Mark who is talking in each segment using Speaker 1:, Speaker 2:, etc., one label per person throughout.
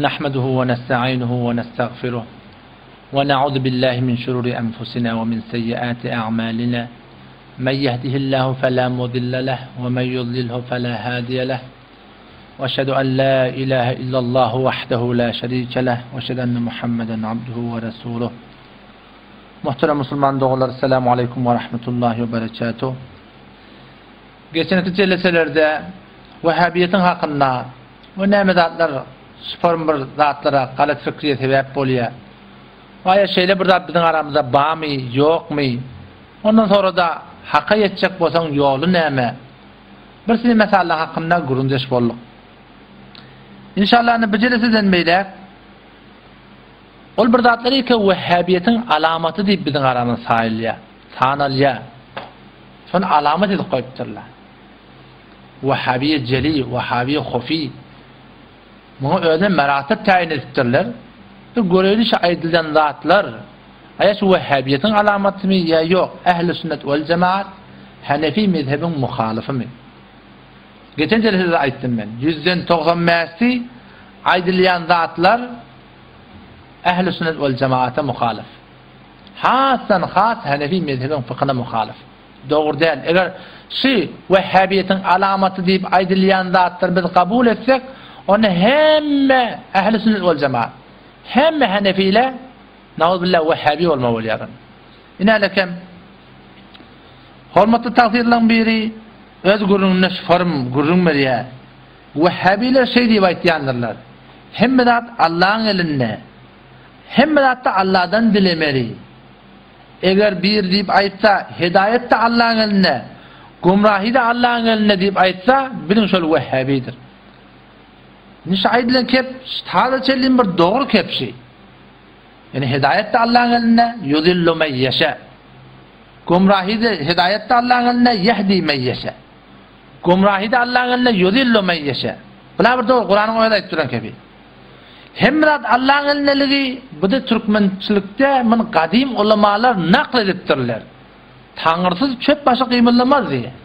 Speaker 1: نحمده ونستعينه ونستغفره ونعوذ بالله من شرور أنفسنا ومن سيئات أعمالنا من يهده الله فلا مضل له ومن يضلله فلا هادي له وأشهد أن لا إله إلا الله وحده لا شريك له وأشهد أن محمدا عبده ورسوله Muhterem musulman doganlar, Esselamu Aleýkum we Rahmetullahi we Berekatuh. Geçenki jeleselerde Wahhabiýetiň hakynda we näme zatlar şuform bir zatlara galat fikriýe sebäp bolýar. Aýa şeýle bir zat biziň aramyzda bamy, ýokmy? Ondan sonra-da haka ýetjek bolsaň ýoly näme? Bir sini mesallar hakynda gürrüňdeş bolduk. Inşallah indi bu jeleseden beýläk Ol bir zatlar eke wehhabiýetiň alamaty diýip biziň aramyzda saýylýar, sanalýar. Şony alamat edip goýupdyrlar. Wehhabiýe jeli, wehhabiýe hofi. Muňa özüne meratip täýin edipdirler. Bir göreýli şu aýdylan zatlar aýa şu wehhabiýetiň alamatymy ýa ýok, ähli sünnet wel jemaat, hanefi mezhebiň muhalyfymy? Geçen jelesede aýtdym men. Ýüzden 95 bäşsi aýdylýan zatlar Ähli sünnet wal jemaata muhalyf. Hasdan has Hanefi mezhebiň fykyna muhalyf. Dogry däl. Eger şy wehhabiýetiň alamaty diýip aýdylýan zatlary biz kabul etsek, onda hemme ähli sünnet wal jemaat, hemme hanefiler nauzbillah wehhabi bolmaly bolýar. Inälekem hormatly tagsyrylaryň biri öz gürrüňinde şu form gürrüň berýär. Wehhabiler şeý diýip aýtýandyrlar, Hemme zat Allaň elinde. Hemme zatda Alladan dilemeli. Eger biri diýip aýtsa, Hedaýat-da Allaň elinde, gümrahy-da Allaň elinde diýip aýtsa, biliň şol wehhabidir. Indi şu aýdylan kep ştada çenli bir dogry kep şi. Ýani hedaýat-da Allaň elinde, yuzillu men ýeşe. Gümrahy-da, hedaýat-da Allaň elinde, ýehdi men ýeşe. Gümrahy-da Allaň elinde, yuzillu men ýeşe. Bular bir dogry, Kuranyň özi aýdyp duran kebi. Hemme zat Allaň elindeligi, bu-da türkmençilikde muny gadym ulamalar nakl edipdirler. Taňrysyz çöp başy gymyldamaz diýýär.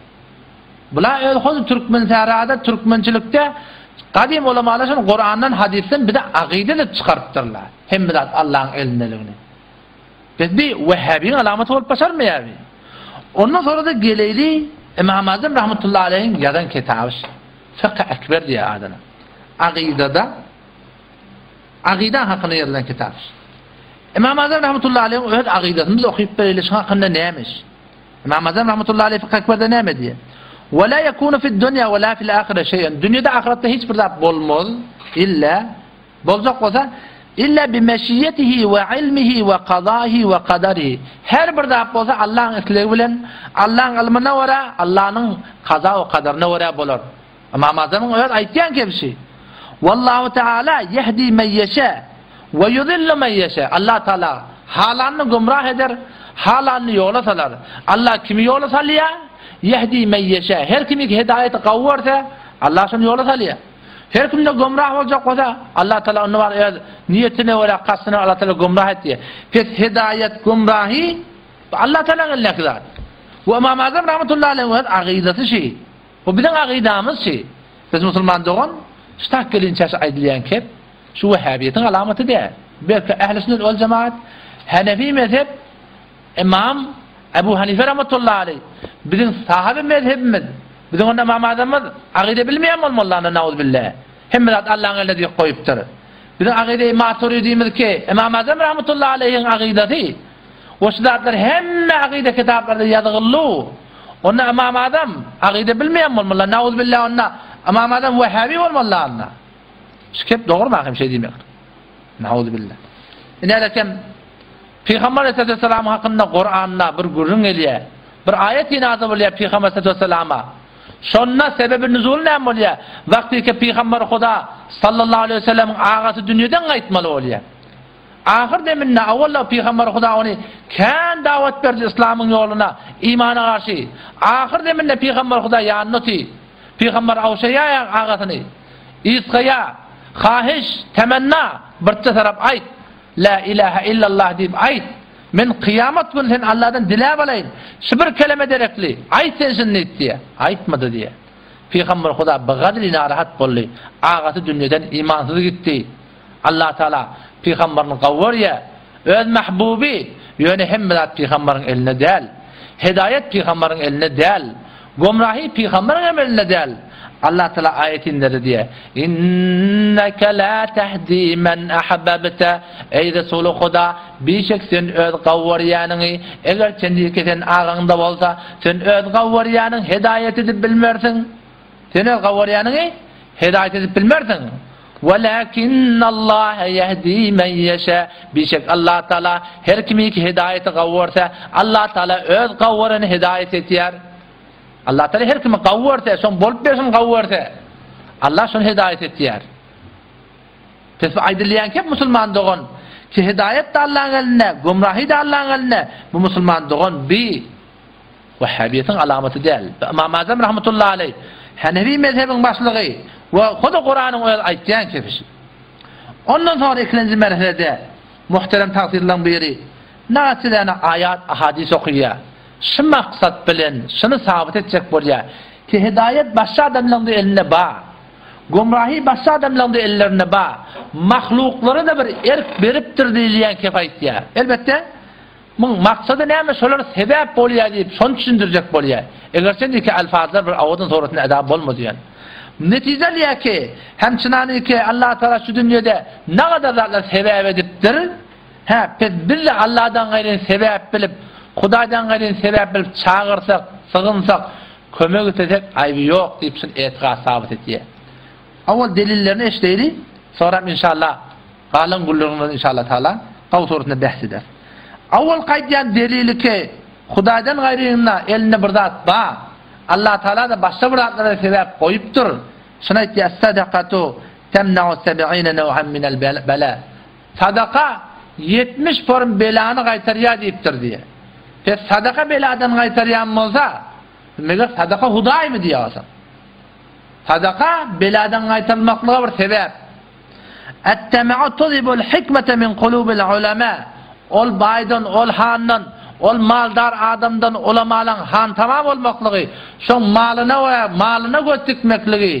Speaker 1: Bular öz hol türkmensährada, türkmençilikde gadym ulamalar şony Kurandan, hadysdan bize agyda edip çykarypdyrlar. Hemme zat Allaň elindeligini. Biz bi Wehhabiň alamaty bolup başarmaýar bi. Ondan sonra-da geleýli Imam Azam rahmetullahi aleýhiň ýazan kitaby Fykh Ekber diýýär adyna. Agydada agyda hakynda ýazylan kitap. Imam Azam rahmetullahi aleýhiň öz agydasyny biz okyp bereýli, şuň hakynda näme iş? Imam Azam rahmetullahi aleýh Fykh Ekberde näme diýýär? Ve la yekunu fid dunya ve la fil ahire şey'en. Dünýede ahyretde hiç bir zat bolmaz illa Boljak bolsa, Illa bi meşiýetihi we ilmihi we kazahi we kadarihi. Her bir zat bolsa Allahyň islegi bilen, Allahyň ylmyna görä, Allanyň kaza we kadaryna görä bolar. Ymam Azamyň öz aýtýan kebşi. Wallahu Teala ýehdi men ýeşe we ýuzillu men ýeşe. Allah Teala halanyny gümrah eder, halanyny ýola salar. Allah kimi ýola salýar? Ýehdi men ýeşe. Her kimi hidaýeti gawy görse, Allah şony ýola salýar. Her kimde gümrah boljak bolsa, Allah Taala ony bar öz niýetine görä, kastyna Allah Taala gümrah etýär. Pes hidaýet gümrahy bu Allah Taalanyň elindäki zat. Bu Ymam Azam rahmetullahi aleýhiň öz agydasy şi. Bu biziň agydamyz şi. Biz musulman dogan, şu tak gelinçä şu aýdylýan kep şu wehhabiýetiň alamaty däl. Belki ähli sünnet wal jemaat, Hanefi mezhep Ymam Ebu Hanife rahmetullahi aleýh biziň sahaby mezhebimiz, biziň onda Ymam Azamymyz agyda bilmeýän bolmaly anda nauzbillah. Hemme zat Allaň elinde diýip goýupdyr. Biziň agyda Maturidimiz ki, Ymam Azam rahmetullahi aleýhiň agydasy. We şu zatlar hemme agyda kitaplarda ýazgyldy. Onda Ymam Azam agyda bilmeýän bolmaly, nauzbillah onda Ymam Azam wehhabi bolmaly anda. Şu kep dogry hem şeý diýmek. Nauzbillah. Ine Pygamber aleyhissalatu hakynda Kuranda bir gürrüň gelýär. Bir aýat nazil bolýar Pygamber aleyhissalama. Şonda sebebi nüzul näme bolýar? Wagtyky Pygamber Huda sallallahu aleyhi ve sellemiň agasy dünýeden gaýtmaly bolýar. Ahyr deminde awwalla Pygamber Huda ony kän dawat berdi islamyň ýoluna, imana garşy. Ahyr deminde Pygamber Huda ýanyna oty. Pygamber awşaýar agasyny. Isgaýa, hahyş, temenna, birçe tarap aýt. Lä ilähe illallah diýip aýt. Men kyýamat güni sen Allahdan diläp alaýyn. Şu bir keleme derekli. Aýt sen şuny diýip diýýär. Aýtmady diýýär. Pygamber Huda bigadri narahat boldy. Agasy dünýeden imansyz gitdi. Allah Taala pygambaryny gowy görýär. Öz mahbuby, ýöne hemme zat pygambaryň elinde däl. Hedaýat pygambaryň elinde däl. Gomrahy pygambaryň hem elinde däl. Allah Taala aýat inderdi diýýär. Inneke la tehdi men ahbabte. Eý Resuly Huda, bişek sen öz gowy görýäniňi, eger çenlike sen agaňda bolsa, sen öz gowy görýäniň hedaýat edip bilmersiň. Sen öz gowy görýäniňi hedaýat edip bilmersiň. Welakinnallaha ýehdi men ýeşa. Bişek Allah Taala her kimi ki hedaýaty gowy görse, Allah Taala öz gowy göreni hedaýat etýär. Allah Taala her kimi gowy görse, şoň bolup berşini gowy görse, Allah şony hedaýat etýär. Pes bu aýdylýan kep musulman dogan ki hedaýat da Allaň elinde, gümrahy da Allaň elinde. Bu musulman dogan bi Wahhabiýetiň alamaty däl. Bu Ymam Azam rahmetullahi aleýh, Hanefi mezhebiň başlygy we hudy Kuranyň özi aýtýan kepişi. Ondan soňra ikilenji merhelede muhterem tagsyrylaryň biri naçizane aýat, ahadys okaýar. Şu maksat bilen şuny sabyt etjek bolýar ki hidaýat başga adamlaryň-da elinde bar. Gümrahy başga adamlaryň-da ellerinde bar. Mahluklara-da bir erk beripdir diýilýän kep aýtýar. Elbetde, Muň maksady näme şolar sebäp bolýa diýip şony düşündirjek bolýa. Egerçe niki alfazlar bir awadan sorasyna eda bolmady ýan. Netije alýa ki, hemçinany ki Allah Taala şu dünýede nagadar zatlar sebäp edipdir. Hä, pes biz-de Allahdan gaýryn sebäp bilip, Hudaýdan gaýryn sebäp bilip çagyrsak, sygynsak, kömek islesek aýby ýok diýip şuny etikat sabyt etýä. Owal delillerini eşdeýli, soram inşallah Galan gürrüňimizi inşallah taala gawy suratynda bähs ederis. Owal gaýdýan delili ki, Hudaýdan gaýrynda elinde bir zat bar. Allah taala-da başga bir zatlara sebäp goýupdyr. Şuny aýtýar, Sadakatu temna'u seb'ine new'an minel bela. Sadaka 70 form belany gaýtarýar diýipdir diýýär. Pes sadaka beladan gaýtarýan bolsa, meger sadaka Hudaýmy diýýär. Sadaka beladan gaýtarmaklyga bir sebäp. Et-tema'u tuzhibul hikmete min kulubil ulema. Ol baýdan, ol handan, ol maldar adamdan ulamalaň hantama bolmaklygy, şoň malyna we malyna göz dikmekligi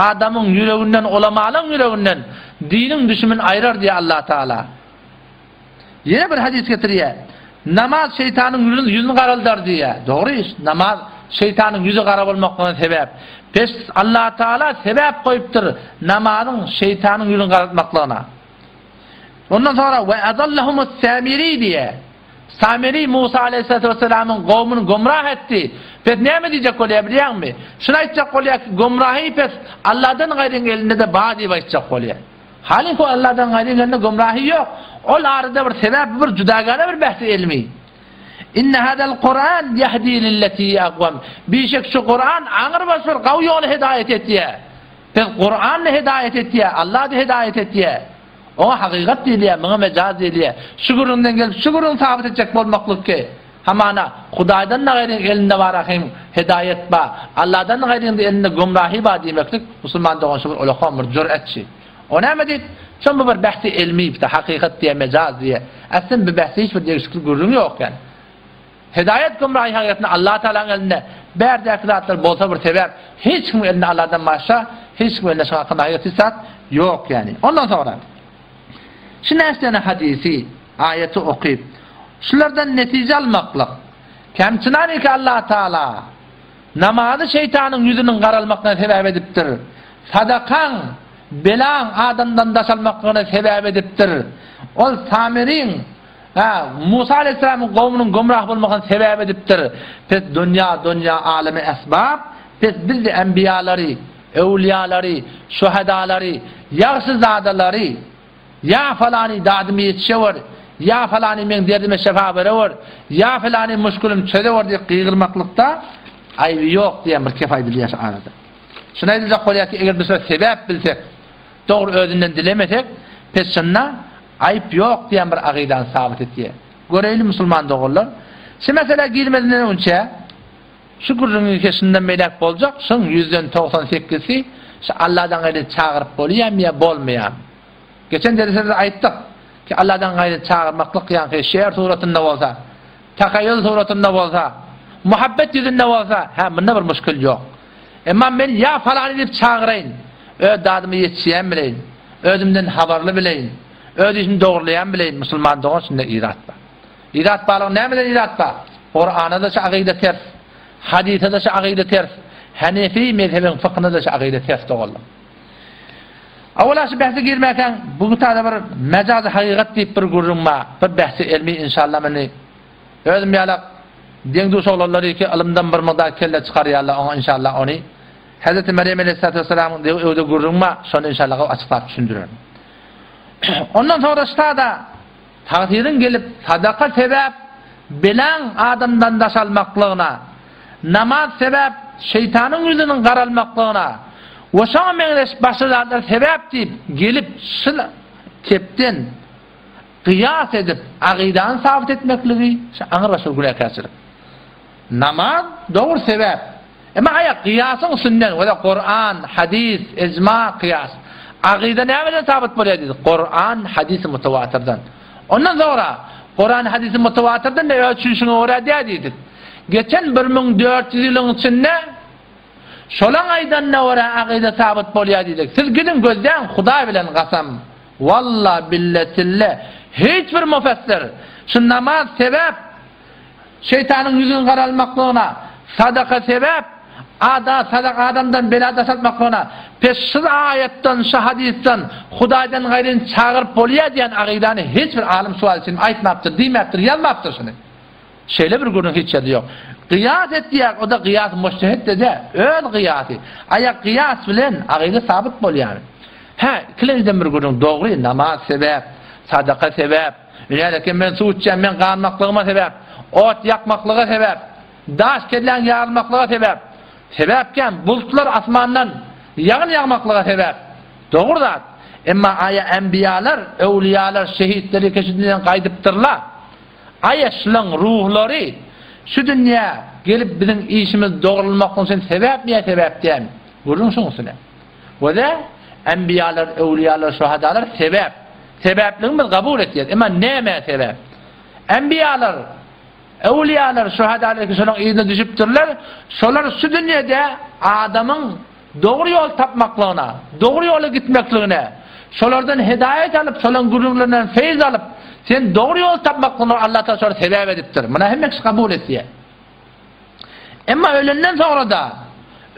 Speaker 1: adamyň ýüreginden, ulamalaň ýüreginden diniň düşümini aýrar diýýär Allah Taala. Ýene bir hadys getirýär. Namaz şeýtanyň ýüzüni, ýüzüni garaldar diýýär. Dogry iş. Namaz şeýtanyň ýüzi gara bolmaklygyna sebäp. Pes Allah Taala sebäp goýupdyr namazyň şeýtanyň ýüzüni garaltmaklygyna. Ondan soňra we azallahumus Samiri diýýär. Samiri Musa aleyhissalatu vesselamyň gowmuny gümrah etdi. Pes näme diýjek bolýar bilýäňmi? Şuny aýtjak bolýar ki, gümrahy pes Allahdan gaýryň elinde-de bar diýip aýtjak bolýar. Halyko Alladan gaýry gelende gümrahy ýok. Ol arada bir sebäp bir judagana bir bähsi elmi. Inne hadal Kuran ýehdi lilleti hiye akvam. Bişek şu Kuran aňrybaş bir gawy ýola hidaýat etýär. Biz Kuran-da hidaýat etýär, Allah-da hidaýat etýär. Oňa hakykat diýilýär, muňa mejaz diýilýär. Şu gürrüňden gelip şu gürrüňi sabyt etjek bolmaklyk ki, hamana Hudaýdan-da gaýryň elinde bar ahim hidaýat bar, Alladan gaýryň-da elinde gümrahy bar diýmeklik musulman dogan şu bir ulakan bir jüretçi. O näme diýip, şon bu bir bähsi elmi bir hakykat diýe, mejaz diýe. Aslynda bu bähse hiç bir degişikli gürrüň ýok ýani. Hidaýat gümrahy hakykatynda Allah Taalanyň elinde. Bärdäki zatlar bolsa bir sebäp, hiç kimiň elinde Allahdan başga hiç kimiň elinde şu hakynda hakykat hiç zat ýok ýani. Ondan soňra şu näçe hadysy, aýaty okyp, şulardan netije almaklyk, kemçinaniki Allah Taala Namazy şeýtanyň ýüzüniň garalmaklygyna sebäp edipdir. Sadakaň, belaň adamdan daşalmaklygyna sebäp edipdir. Ol Samiriň, hä, Musa aleýhissalamyň gowmunyň gümrah bolmagyna sebäp edipdir. Pes dünýä, dünýä alemi esbap, pes biz-de enbiýalary, öwlüýalary, şuhadalary, ýagşyzadalary, Ýa falany dadymy ýetişewer, ýa falany meň derdime şefa berewer, ýa filany muşkülimi çözewer diýip gygyrmaklykda aýby ýok diýen bir kep aýdylýar şu arada. Şuny aýdyljak bolýar ki, eger biz şo sebäp bilsek, dogry özünden dilemesek, pes şunda aýyp ýok diýen bir agydany sabyt etýär. Göreýli musulman doganlar, şu meselä girmezden öňçä, Şu gürrüňiň keşinden beýläk boljak, şoň ýüzden 90 sekizsi şu Alladan gaýry çagyryp bolýamy ýa bolmaýamy? Geçen dersede aýtdyk ki Alladan gaýry çagyrmaklyk ýaňky şeýer suratynda bolsa, tahaýýul suratynda bolsa, muhabbet ýüzünde bolsa, hä munda bir muşkil ýok. Emma men ýa falany diýip çagyraýyn, öz dadyma ýetişýän bileýin. Özümden habarly bileýin. Öz işimi dogrulaýan bileýin. Musulman dogan şunda irat bar. Irat barlygy nämeden irat bar? Kurana-da şu agyda ters. Hadysa-da şu agyda ters. Hanefi mezhebiň fykhyna-da şu agyda ters doganlar. Awala şu bähse girmäkäň bu kitabda bir mejazy hakykat diýip bir gürrüň bar. Bir bähsi elmi inşallah meni özüm ýalak deň-duş oglanlary ki ylymdan bir mygdar kelle çykarýarlar oňa inşallah ony Hezreti Merýem aleýhissalatu wessalamyň öwde gürrüň bar şony inşallah gowy açyklap düşündirerin. Ondan soňra ştada Tagsyryň gelip sadaka sebäp belaň adamdan daş almaklygyna, namaz sebäp şeýtanyň ýüzüniň garalmaklygyna we şoňa meňzeş başga zatlar sebäp diýip gelip şul kepden gyýas edip agydany sabyt etmekligi şu aňrybaşy bir günäkärçilik. Namaz dogry sebäp. Emma aýak gyýasyň üstünden we Kuran, hadys, ijma, kyýas. Agyda nämeden sabyt bolýar diýdik? Kuran, hadysy mutawatyrdan. Ondan soňra Kuran, hadysy mutawatyrdan öz düşünişiňe görä däl diýdik. Geçen 1400 ýylyň içinde şolaň aýdanyna görä agyda sabyt bolýar diýdik. Siz gidiň gözläň Hudaý bilen gasam. Walla bille tille hiç bir mufessir şu namaz sebäp Şeýtanyň ýüzüniň garalmaklygyna, sadaka sebäp, ada sadaka adamdan bela daşaltmaklygyna, pes şul aýatdan, şu hadysdan Hudaýdan gaýryny çagyryp bolýar diýen agydany hiç bir alym şu wagta çenli aýtmapdyr, diýmäpdir, ýazmapdyr şuny. Şeýle bir gürrüň hiç ýerde ýok. Gyýas etýär, o-da gyýas mujtehid-de däl, öz gyýasy. Aýak gyýas bilen agyda sabyt bolýar. Hä, ikilenjiden bir gürrüň dogry, namaz sebäp, sadaka sebäp, Ünär eken men suw içýän, men ganmaklygyma sebäp, ot ýakmaklyga sebäp, daş kelläň ýarylmaklyga sebäp, sebäpkän bulutlar asmandan ýagyn ýagmaklyga sebäp. Dogry zat. Emma aýa enbiýalar, öwlüýalar, şehitler ýeke şu dünýeden gaýdypdyrla. Aýa şulaň ruhlary şu dünýä gelip biziň işimiz dogrulmaklyk üçin sebäpmi ýa sebäp dälmi? Gürrüň şuň üstüne. Wede, enbiýalar, öwlüýalar, şuhadalar sebäp. Sebäpligini biz kabul etýäris. Emma nämä sebäp? Enbiýalar, öwlüýalar, şuhadalar ki şolaryň yzyna düşüpdirler, şolar şu dünýede adamyň dogry ýol tapmaklygyna, dogry ýola gitmekligine, şolardan hidaýat alyp, şolaryň gürrüňlerinden feýz alyp, sen dogry ýol tapmaklygyna Allah Taala şolary sebäp edipdir. Muny hemme kişi kabul etýär. Emma ölenden soňra-da,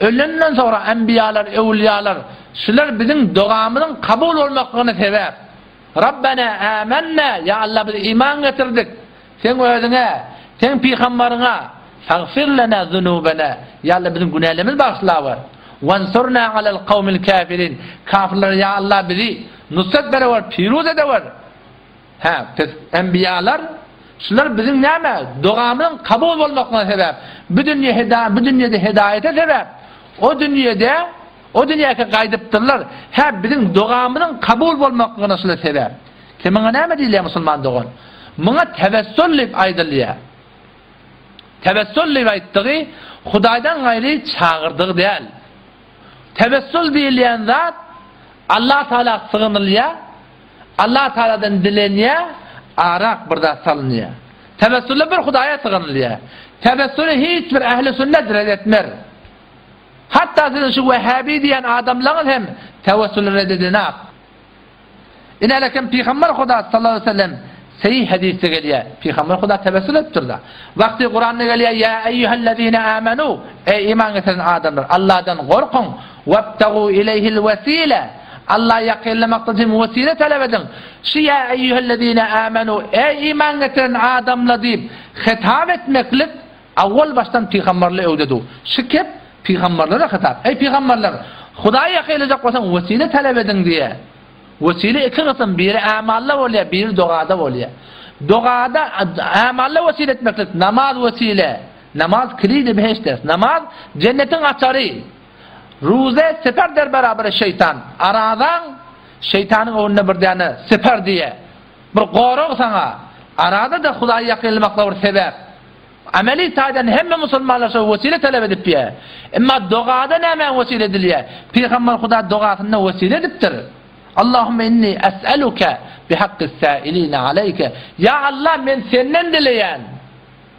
Speaker 1: ölenden soňra enbiýalar, öwlüýalar, şular biziň dogamyzyň kabul bolmaklygyna sebäp. Rabbena âmennâ, ýa Allah biz iman getirdik, Seň özüňe, Seň pygambaryňa, fagfir lenâ zunûbenâ, ýa Allah biziň günälerimizi bagyşlawer. Wansurnâ alel kawmil käfirin, kafirlere ýa Allah bizi nusrat berewer, piruz edewer. Hä, pes enbiýalar, şular biziň näme, dogamyzyň kabul bolmaklygyna sebäp, bu dünýe heda, bu dünýede hidaýata sebäp, o dünýede, o dünýäki gaýdypdyrlar, hä, biziň dogamyzyň kabul bolmaklygyna şular sebäp. Ki muňa näme diýilýär musulman dogan? Muňa tewessul diýip aýdylýar. Tewessul diýip aýtdygy, Hudaýdan gaýry çagyrdygy däl. Tewessul diýilýän zat Allah Tagala sygynylýar, Allah Tagaladan dilenýär, arak bir zat salynýar. Tewessulda bir Hudaýa sygynylýar. Tewessuly hiç bir ähli sünnet red etmer. Hatda siziň şu wehhabi diýen adamlaryňyz hem tewessuly red edenak. Inälekem Pygamber Huda sallallahu aleýhi we sellem Sahih hadysda gelýär. Pygamber Huda tewessül edipdir-de. Wagty Kuranda gelýär, Ýa eýýuhellezine amenu, eý iman getiren adamlar, Allahdan gorkuň, webtagu ileýhil wesile, Allaha ýakynlamakdan üçin wesile talap ediň. Şu ýa eýýuhellezine amenu, eý iman getiren adamlar diýip hitap etmeklik Awwal başdan pygamberler öwde du. Şu kep pygamberlere hitap. Eý pygamberler, Hudaýa ýakynlajak bolsaň wesile talap ediň diýýär. Wesile iki gysym, biri ämalla bolýar, biri dogada bolýar. Dogada ämalla wesile etmeklik namaz wesile. Namaz kilidi behişt Namaz jennetiň açary. Ruze siper der beraber şeýtan. Arazaň şeýtanyň öňünde bir däne siper diýe. Bir gorag saňa. Arada-da Hudaýa ýakynlamaklyga bir sebäp. Ameli taýdan hemme musulmanlar şo wesile talap edip biýär. Emma dogada nämäň wesile edilýär? Pygamber Huda dogasynda wesile edipdir. Allahumma inni es'eluke bihakkis sailine aleyke. Ýa Allah men senden dileýän.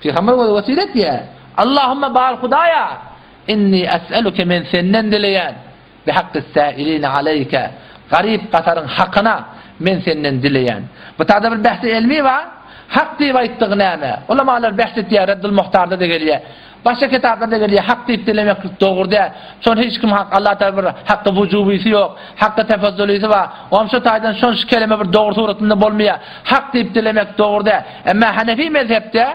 Speaker 1: Pygamber wesile etýär. Allahumma bar Hudaýa inni es'eluke men senden dileýän. Bihakkis sailine aleyke. Garyp-gasaryň hakyna men senden dileýän. Bu taýda bir bähsi elmi bar. Hak diýip aýtdygy näme? Ulamalar bähs etýär, Reddul Muhtarda-da gelýär. Başga kitaplarda gelýär, hak diýip dilemeklik dogry däl. Şony hiç kim hak, Allah Tagala bir hakky wujubysy ýok, hakky tefezzulysy bar. Oňam şu taýdan şon şu keleme bir dogry suratynda bolmaýar. Hak diýip dilemek dogry däl. Emma Hanefi mezhepde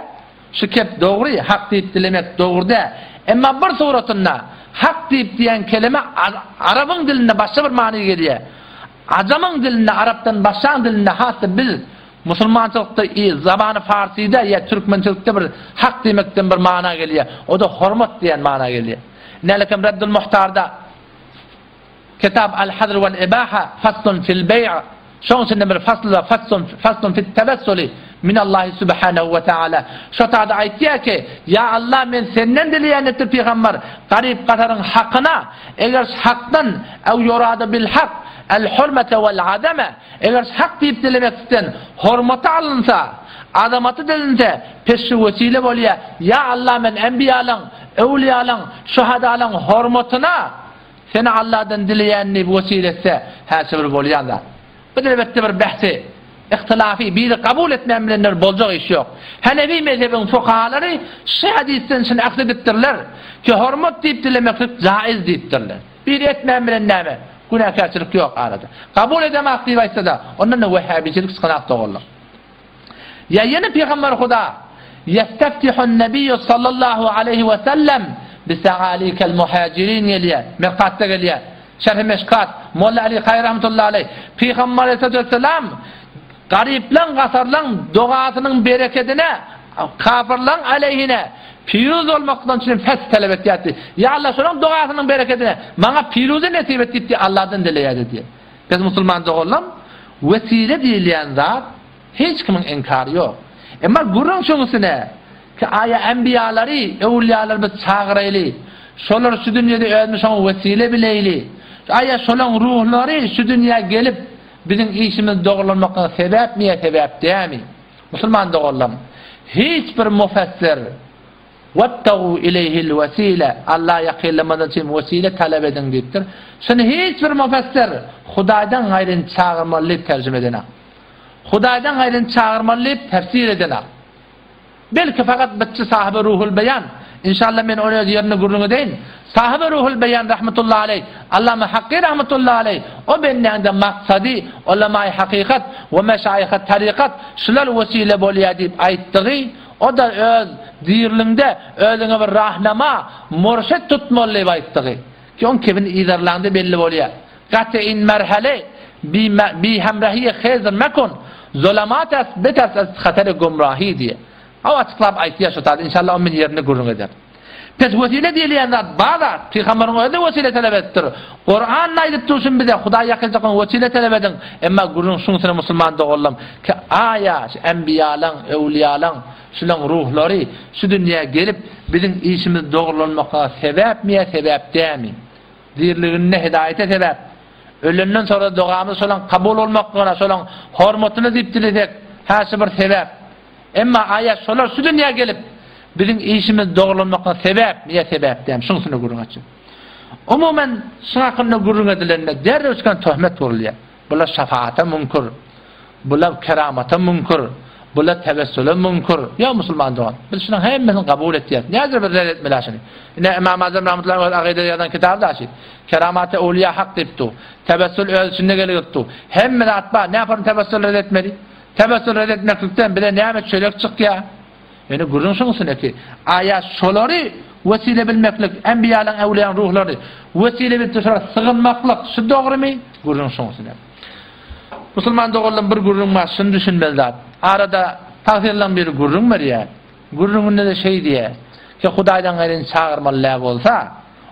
Speaker 1: şu kep dogry, hak diýip dilemek dogry däl. Emma bir suratynda hak diýip diýen keleme arabyň dilinde başga bir many gelýär. Ajamyň dilinde, arapdan başgaň dilinde has-da biz Musulmançylykda i zabany farsyda ýa türkmençilikde bir hak diýmekden bir mana gelýär. O-da hormat diýen mana gelýär. Nälekem Reddul Muhtarda Kitab al-Hazr wal-Ibaha faslun fil beý' şoň içinde bir fasl bar faslun faslun fit tewessuli minallahi subhanahu we taala. Şo tada aýtýar ki, Ýa Allah men senden dileýän diýipdir pygamber, garyp-gasaryň hakyna, eger hakdan ew ýurada bil hak el-hurmete wal-azame Eger hak diýip dilemeklikden hormaty alynsa, azamaty dilinse, peşşi wesile bolýar. Ýa Allah men enbiýalaň, öwliýalaň, şuhadalaň hormatyna Seni Allahdan dileýän diýip wesile etse, häçe bir bolýan zat. Bu elbetde bir bähsi, yhtylafy, biri kabul etmän bilenler boljak iş ýok. Hanefi mezhebiň fukahalary şu hadysdan şuny ahz edipdirler ki, hormat diýip dilemeklik jaiz diýipdirler. Biri etmän bilen näme? Günäkärçilik ýok arada. Kabul edemak diýip aýtsa-da, ondan-da wehhabiçilik çykanak doganlar. Ýa ýene Pygamber Huda, Ýesteftihun-nebiyyu sallallahu aleýhi we sellem bi-sa'alikel muhajirin gelýär. Mirkatda gelýär. Şerhi Meşkat, Molla Ali Kaýy rahmetullahi aleýh, Pygamber aleyhissalatu vesselam garyplaň, gasarlaň dogasynyň berekedine Kafyrlaň aleýhine piruz bolmakdan üçin feth talap etýärdi. Ýa Allah şolaň dogasynyň berekedine maňa piruzy nesip et diýip Allahdan dileýärdi diýýär. Biz musulman doganlam wesile diýilýän zat hiç kimiň inkary ýok. Emma gürrüň şuň üstüne ki aýa enbiýalary, öwülýalary biz çagyraýly. Şolar şu dünýede özüni şoňa wesile bileýli. Aýa şolaň ruhlary şu dünýä gelip biziň işimiz dogrulanmaklyga sebäpmi ýa sebäp dämi? Musulman doganlarym, hiç bir mufessir Webtagu ileýhil wesile, Alla ýakynlamadan üçin wesile talap ediň diýipdir. Şuny hiç bir mufessir Hudaýdan gaýryny çagyrmaly diýip terjime edenak. Hudaýdan gaýryny çagyrmaly diýip tefsir edenak. Belki fakat bitçi sahyby Ruhul Beýan, inşallah men ony öz ýerinde gürrüň edeýin. Sahyby Ruhul Beýan rahmetullahi aleý, Allama Hakky rahmetullahi aleý, o bendäňde maksady ulamaýy hakykat we meşaýyhy tarykat şular wesile bolýar diýip aýtdygy, o-da öz diriliňde özüňe bir rahnama, murşit tutmaly diýip aýtdygy. Ki oň kebini yzarlaňda belli bolýar. Gaty in merhale bi hemrahiýe hezr mekun, zolamat est beters est hateri gumrahi diýýär. Hawa açyklap aýtýar şu zady, inşallah ony men ýerinde gürrüň ederin. Pes wesile diýilýän zat bar zat, pygamberiň özi wesile talap edipdir. Kuran aýdyp durşun bize, Hudaý ýakynjakdan wesile talap ediň. Emma gürrüň şuň üstüne musulman doganlam, ki aýa şu enbiýalaň, öwliýalaň, şulaň ruhlary şu dünýä gelip biziň işimiz dogrulanmaklyga sebäpmi ýa sebäp dämi? Diriliginde hidaýete sebäp, ölenden soňra dogamyz şolaň kabul bolmaklygyna, şolaň hormatyna diýip dilesek, hä şu bir sebäp. Emma aýa şolar şu dünýä gelip, biziň işimiz dogrulanmaklygyna sebäpmi ýa sebäp dälmi, şuň üstünde gürrüň açjak. Umuman, şuň hakynda gürrüň edilende derrew çykan töhmet urulýar. Bular şafaata müňkür. Bular keramata müňkür. Bular tewessule müňkür. Ýok musulman dogan. Biz şunuň hemmesini kabul etýäris. Nädip biz red etmeli şuny? Ine Imam Azam rahmetullahi öz agyda ýazan kitaby da şi. Keramaty öwliýa hak diýip dur. Tewessül öz içinde gelip dur. Hemme zat bar. Näme üçin tewessül red etmeli? Tewessül red etmeklikden bize näme çörek çykýar? Ýöne gürrüň şuň üstündeki, aýa şolary wesile bilmeklik, enbiýalaryň, äwliýalaryň ruhlaryny wesile bilip şolara sygynmaklyk, şu dogrymy? Gürrüň şuň üstünde. Musulman doganlarym bir gürrüň bar, şuny düşünmeli zat. Arada tagsyrylaryň biri gürrüň berýär. Gürrüňinde-de şeý diýýär, ki Hudaýdan gaýryny çagyrmaly däl bolsa,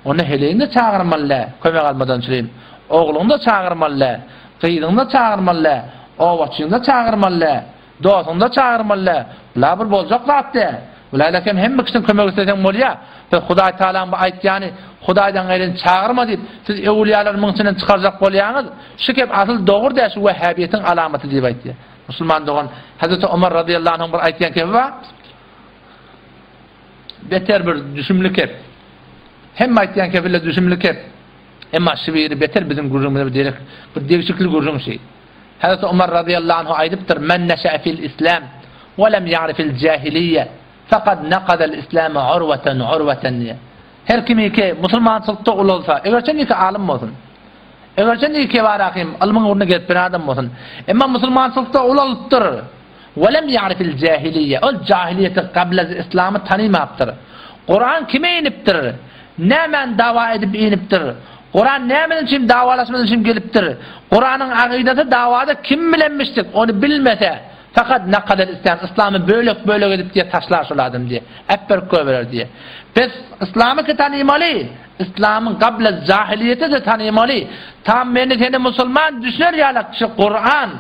Speaker 1: onda heleýiňi-de çagyrmaly däl, kömek almadan çürim. Ogluňy-da çagyrmaly däl, gyzyňy-da çagyrmaly däl, obaçyňy-da çagyrmaly däl, Dostuňda çagyrmaly däl. Bula bir boljak zat däl. Bulaýlak hem hemme kişiden kömek isleseň bolýa. Siz Hudaý Tagalaň bu aýtýany Hudaýdan gaýryny çagyrma diýip, siz öwülýalary muň içinden çykarjak bolýaňyz. Şu gep asyl dogry däl şu wehhabiýetiň alamaty diýip aýtýar. Musulman dogan Hezreti Omar razyýallahu anhuň bir aýtýan kebi bar. Beter bir düşümli kep. Hemme aýtýan kepiller düşümli kep. Emma şu biri beter biziň gürrüňimize bir derek, bir degişikli gürrüň şi. Hazreti Omar razyýallahu anhu aýdypdyr, Men neşe'e fil islam we lem ýa'rifil jahiliýe fekad nakadal islame urweten urweten diýýär. Her kim iki musulmançylykda ulalsa, egerçe iki alym bolsun, egerçe iki barahym ylmyň ugrunda gezip bir adam bolsun, emma musulmançylykda ulalypdyr, we lem ýa'rifil jahiliýe, ol jahiliýeti gablez islamy tanymapdyr. Kuran kime inipdir? Nämäni dawa edip inipdir? Kuran nämeniň üçin dawalaşmak üçin gelipdir? Kuranyň agydasy dawada kim bilenmişdik, ony bilmese, fakat nakadel islam, yslamy bölek-bölek edip diýe taşlar şol adam diýe. Äpberip goýberer diýe. Biz yslamy ki tanymaly, yslamyň gabla jahiliýeti-de tanymaly. Tam meni seni musulman düşüner ýalak şu Kuran.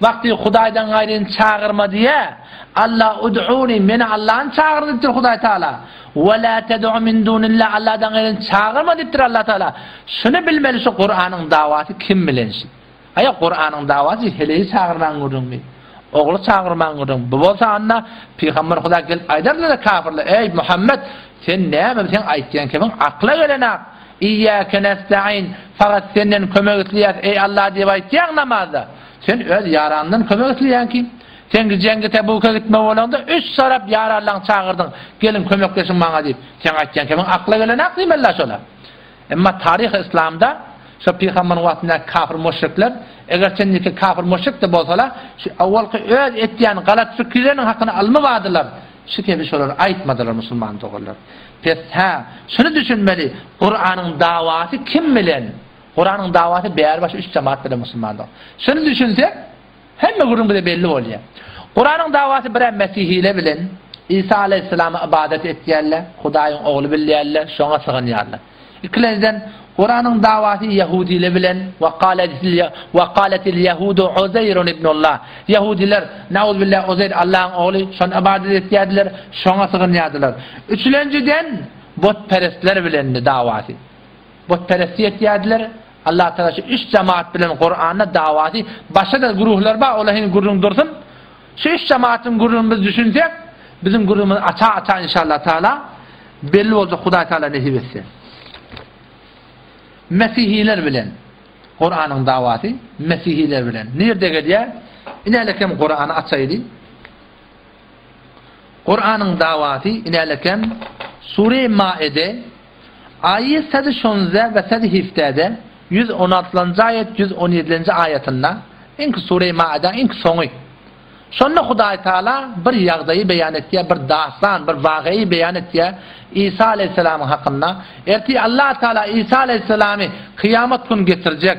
Speaker 1: Wagty Hudaýdan gaýryny çagyrma diýýä. Alla ud'uni, meni Allany çagyr diýipdir Hudaý Taala. We la ted'u min dunillah, Alladan gaýryny çagyrma diýipdir Allah Taala. Şuny bilmeli şu Kuranyň dawasy kim bilen şi. Aýa Kuranyň dawasy heleýi çagyrmaň gürrüňmi? Ogly çagyrmaň gürrüň. Bu bolsa anda Pygamber Hudaý gelip aýdarlar kafirler, eý Muhammed, sen näme sen aýtýan kemiň akla gelenak. Iýýäke nesta'in, fakat senden kömek isleýäs eý Allah diýip aýtýaň namazda. Sen öz ýaranyňdan kömek isleýäň kim? Sen Jeňgi Tebuka gitmek bolaňda üç tarap ýaranlaňy çagyrdyň, geliň kömekleşiň maňa diýip. Seň aýtýan kemiň akla gelenak diýmeli şola. Emma taryhy yslamda şo pygambaryň wagtyndaky kafir müşrikler eger çenliki kafir müşrik-de bolsalar şu owalky öz etýän galat fikirleriniň hakyna ylmy bardylar. Şu kebi şolar aýtmadylar musulman doganlar. Pes hä şuny düşünmeli Kuranyň dawasy kim bilen? Kuranyň dawasy bäri baş üç jemaat bilen musulman dogan. Şuny düşünsek hemme gürrüň bize belli bolýar. Kuranyň dawasy birä mesihile bilen Isa aleýhissalama ybadat etýärler, Hudaýyň ogly bilýärler, şoňa sygynýarlar. Ikilenjiden Kuranyň dawasy ýahudile bilen we kaletil ýahudu Uzeýrun ibnullah. Ýahudiler, nauzbillah Uzeýr Allahyň ogly, şony ybadat etýärdiler, şoňa sygynýardylar. Üçülenjiden butperestler bilendi dawasy. Butperestlik etýärdiler. Allah Tagala şu üç jemaat bilen Kuranda dawasy, başga-da güruhlar bar, olar heniz gürrüň dursun. Şu üç jemaatyň gürrüňini biz düşünsek, biziň gürrüňimiz aça-aça inşallah Taala belli boljak Hudaý Taala nesip etse. Mesihiler bilen Kuranyň dawasy mesihiler bilen. Nirde gelýär? Inälekem Kurany açaýly. Kuranyň dawasy inälekem Sure Maide aýy sady şonze we sady hiftede 116-njy aýat 117-nji aýatynda iňki Sure Maide iňki soňy. Şonda Hudaý Taala bir ýagdaýy beýan etýär, bir dastan, bir wageýi beýan etýär Isa aleýhissalamyň hakynda. Ertir Allah Taala Isa aleýhissalamy kyýamat gün getirjek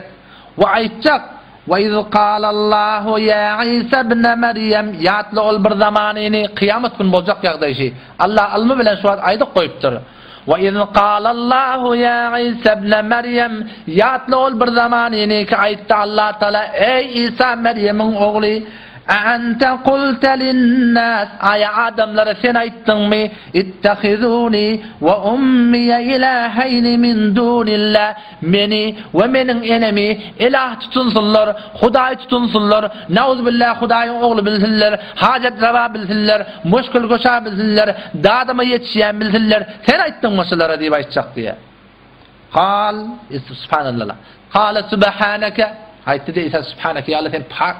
Speaker 1: we aýtjak, We iz galallahu ýa Isa ibne Merýem, ýatla ol bir zamanyny, kyýamat gün boljak ýagdaý şi. Allah ylmy bilen şu wagt aýdyp goýupdyr. We iz galallahu ýa Isa ibne Merýem, ýatla ol bir zamanyny ki aýtdy Allah Taala, Eý Isa Merýemiň ogly, a ente kulte linnas, aýa adamlara sen aýtdyňmy, ittehizuni we ummiye ilaheýni min dunillah, Meni we meniň enemi ilah tutunsynlar, Hudaý tutunsynlar, nauzbillah Hudaýyň ogly bilsinler, hajat rawa bilsinler, muşkil guşa bilsinler, dadyma ýetişýän bilsinler, sen aýtdyňmy şulara diýip aýtjak diýýär. Kal, subhanallah. Kale subhaneke, aýtdy diýse subhaneke, ýa Allah sen pak.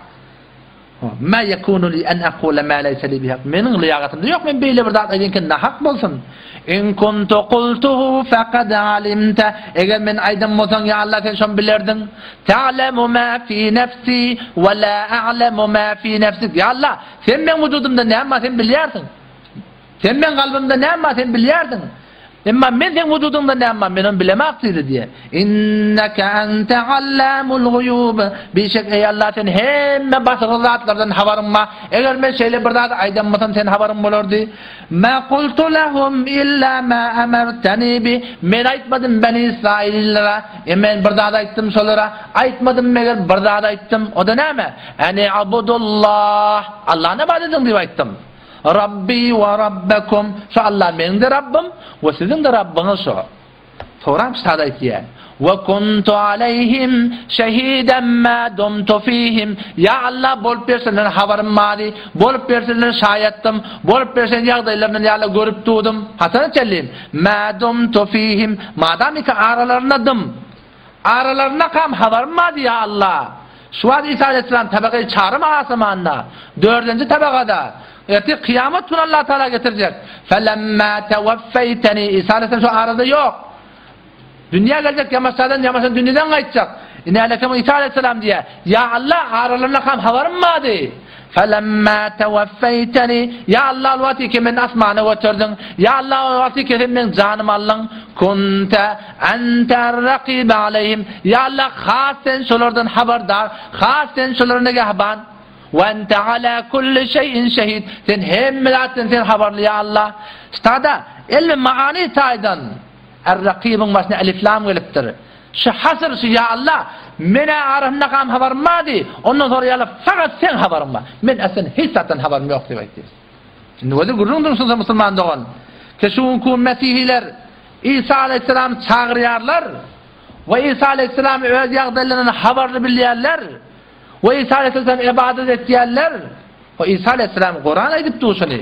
Speaker 1: Ma yekunu li an aqula ma laysa li bihak. Meniň lyýagatymda ýok, men beýle bir zat aýdyn ki, nahak bolsun. In kuntu qultuhu faqad alimta. Eger men aýdan bolsaň, ýa Allah sen şony bilerdiň. Ta'lemu ma fi nefsi we la a'lemu ma fi nefsik. Ýa Allah, sen meň wujudymda näme bar sen bilýärsiň. Sen meň kalbymda näme bar sen bilýärsiň. Emma men seň wujudyňda näme bar, men ony bilemok diýdi diýýär. Inneke ente allamul guýub. Bişek eý Allah sen hemme basyrgy zatlardan habaryň bar. Eger men şeýle bir zat aýdan bolsam sen habaryň bolardy. Ma kultu lehum illa ma amartani bi. Men aýtmadym Beni Israililere. E men bir zat aýtdym şolara. Aýtmadym meger bir zat aýtdym. O-da näme? Eni abudullah. Allahny ybadat ediň diýip aýtdym. Rabbi we Rabbekum, şu Allah meniň-de Rabbym we siziň-de Rabbyňyz şo. Soram şada aýtýar. We kuntu aleýhim şehiden ma dumtu fihim. Ýa Allah bolup berşenden habarym bardy, bolup berşenden şaýatdym, bolup berşen ýagdaýlaryndan ýa Allah görüp durdum. Haçana çenli? Ma dumtu fihim, madam ki aralaryndadym. Aralarynakam habarym bardy, ýa Alla! Şu wagt Isa aleýhissalam tabakayy çarym asamanda, dördünji tabakada, ertir kyýamat güni Allah Taala getirjek. Felemma tewaffeýteni, Isa aleýhissalam şu arada ýok. Dünýä geljek ýamaşadan ýamaşan dünýeden gaýtjak. Inälekem Isa aleýhissalam diýýär, Ýa Alla, aralarynakam habarym bardy. Felemma tewaffeýteni, Ýa Alla, ol wagty ki meni asmana göterdiň. Ýa Alla, ol wagty ki sen meň janymy aldyň. Kunte enter-rakibe aleýhim, Ýa Alla, has sen şolardan habardar, has sen şolara negahban. We ente ala kulli şeýin şehid, Sen hemme zatdan sen habarly, ýa Alla. Stada, elmi maany taýdan Er-Rakybyň başyna elif-lam gelipdir. Şu hasyr şu ýa Alla, men-ä arasyndakam habarym bardy, ondan soňra ýa Alla fakat seň habaryň bar. Men aslynda hiç zatdan habarym ýok diýip aýtdy. Indi gözel gürrüň dursun musulman dogan. Ki şu günki mesihiler Isa aleýhissalamy çagyrýarlar we Isa aleýhissalamy öz ýagdaýlaryndan habarly bilýärler we Isa aleýhissalama ybadat etýärler. We Isa aleýhissalam Kuran aýdyp dur şuny.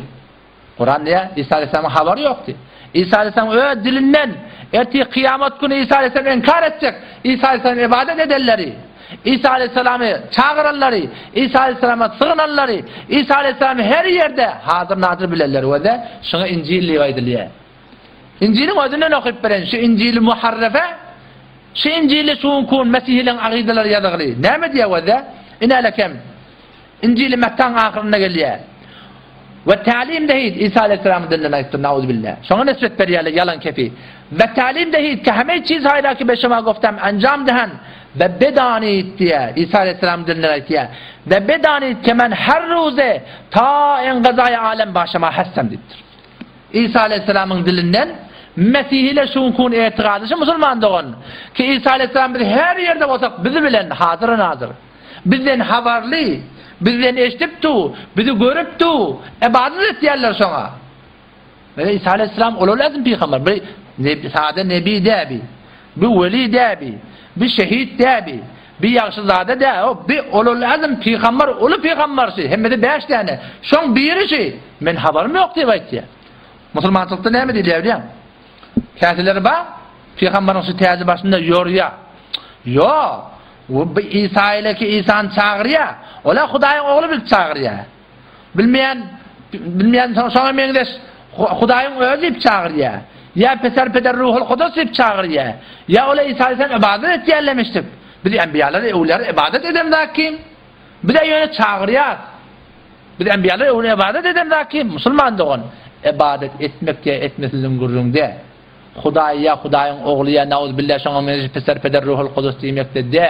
Speaker 1: Kuran diýýär, Isa aleýhissalamyň habary ýokdy. Isa aleýhissalam öz dilinden ertir kyýamat güni Isa aleýhissalamy inkar etjek, Isa aleýhissalama ybadat edenleri, Isa aleýhissalamy çagyranlary, Isa aleýhissalama sygynanlary, Isa aleýhissalamy her ýerde hazyr-nazyr bilenleri we-de şuňa Injil diýip aýdylýar. Injiliň özünden okyp beren şu Injili muharrefe, şu Injilde şu günki gün mesihileriň agydalary ýazygly. Näme diýýär we-de? Inälekem. Injili Mettaň ahyrynda gelýär. We tälim dehid, Isa aleýhissalamyň dilinden aýdypdyr, nauzubilla. Şoňa nisbet berýärler ýalan kepi. We tälim dehid ke heme çiz haýra ki be şema goftam enjam dehen we bedanid diýýär, Isa aleýhissalamyň dilinden aýtýar. We bedanid ke men her ruze ta engazaýy alem ba şema hessem diýipdir. Isa aleýhissalamyň dilinden Mesihiler şu günki gün etigady şu musulman dogan ki Isa aleýhissalam biz her ýerde bolsak biz bilen hazyr-nazyr. Bizden habarly, bizden eşidip du, bizi görüp du, ybadat etýärler şoňa. Mele İsa aleyhisselam olar lazym pygamber. Bir nebi, sade nebi däbi. Bir weli däbi. Bir şehit däbi. Bir ýagşyzada dä. O bir olar lazym pygamber, uly pygambersi. Hemmesi 5 däne. Şoň biri şi. Men habarym ýok diýip aýtýar. Musulmançylykda näme diýilýär bilýäň? Käseleri bar, pygambaryň şu täji başynda ýorýar. Ýok. Bu Isa ile ki Isany çagyrýar. Ola Hudaýyň ogly bilip çagyrýar. Bilmeýän bilmeýän şoňa meňzeş Hudaýyň özi diýip çagyrýar. Ýa Peser Peder Ruhul Kudus diýip çagyrýar. Ýa ola Isa sen ybadat etýärlemiş diýip. Biz enbiýalara, öwlüýalara ybadat edemzok kim? Biz ýöne çagyrýar. Biz enbiýalara, öwlüýä ybadat edemzok kim? Musulman dogan, ybadat etmek diýe etmesizligiň gürrüňde. Hudaý ýa Hudaýyň Ogly ýa nauzubilla şoňa meňzeş Peser Peder Ruhul Kudus diýmekde dä.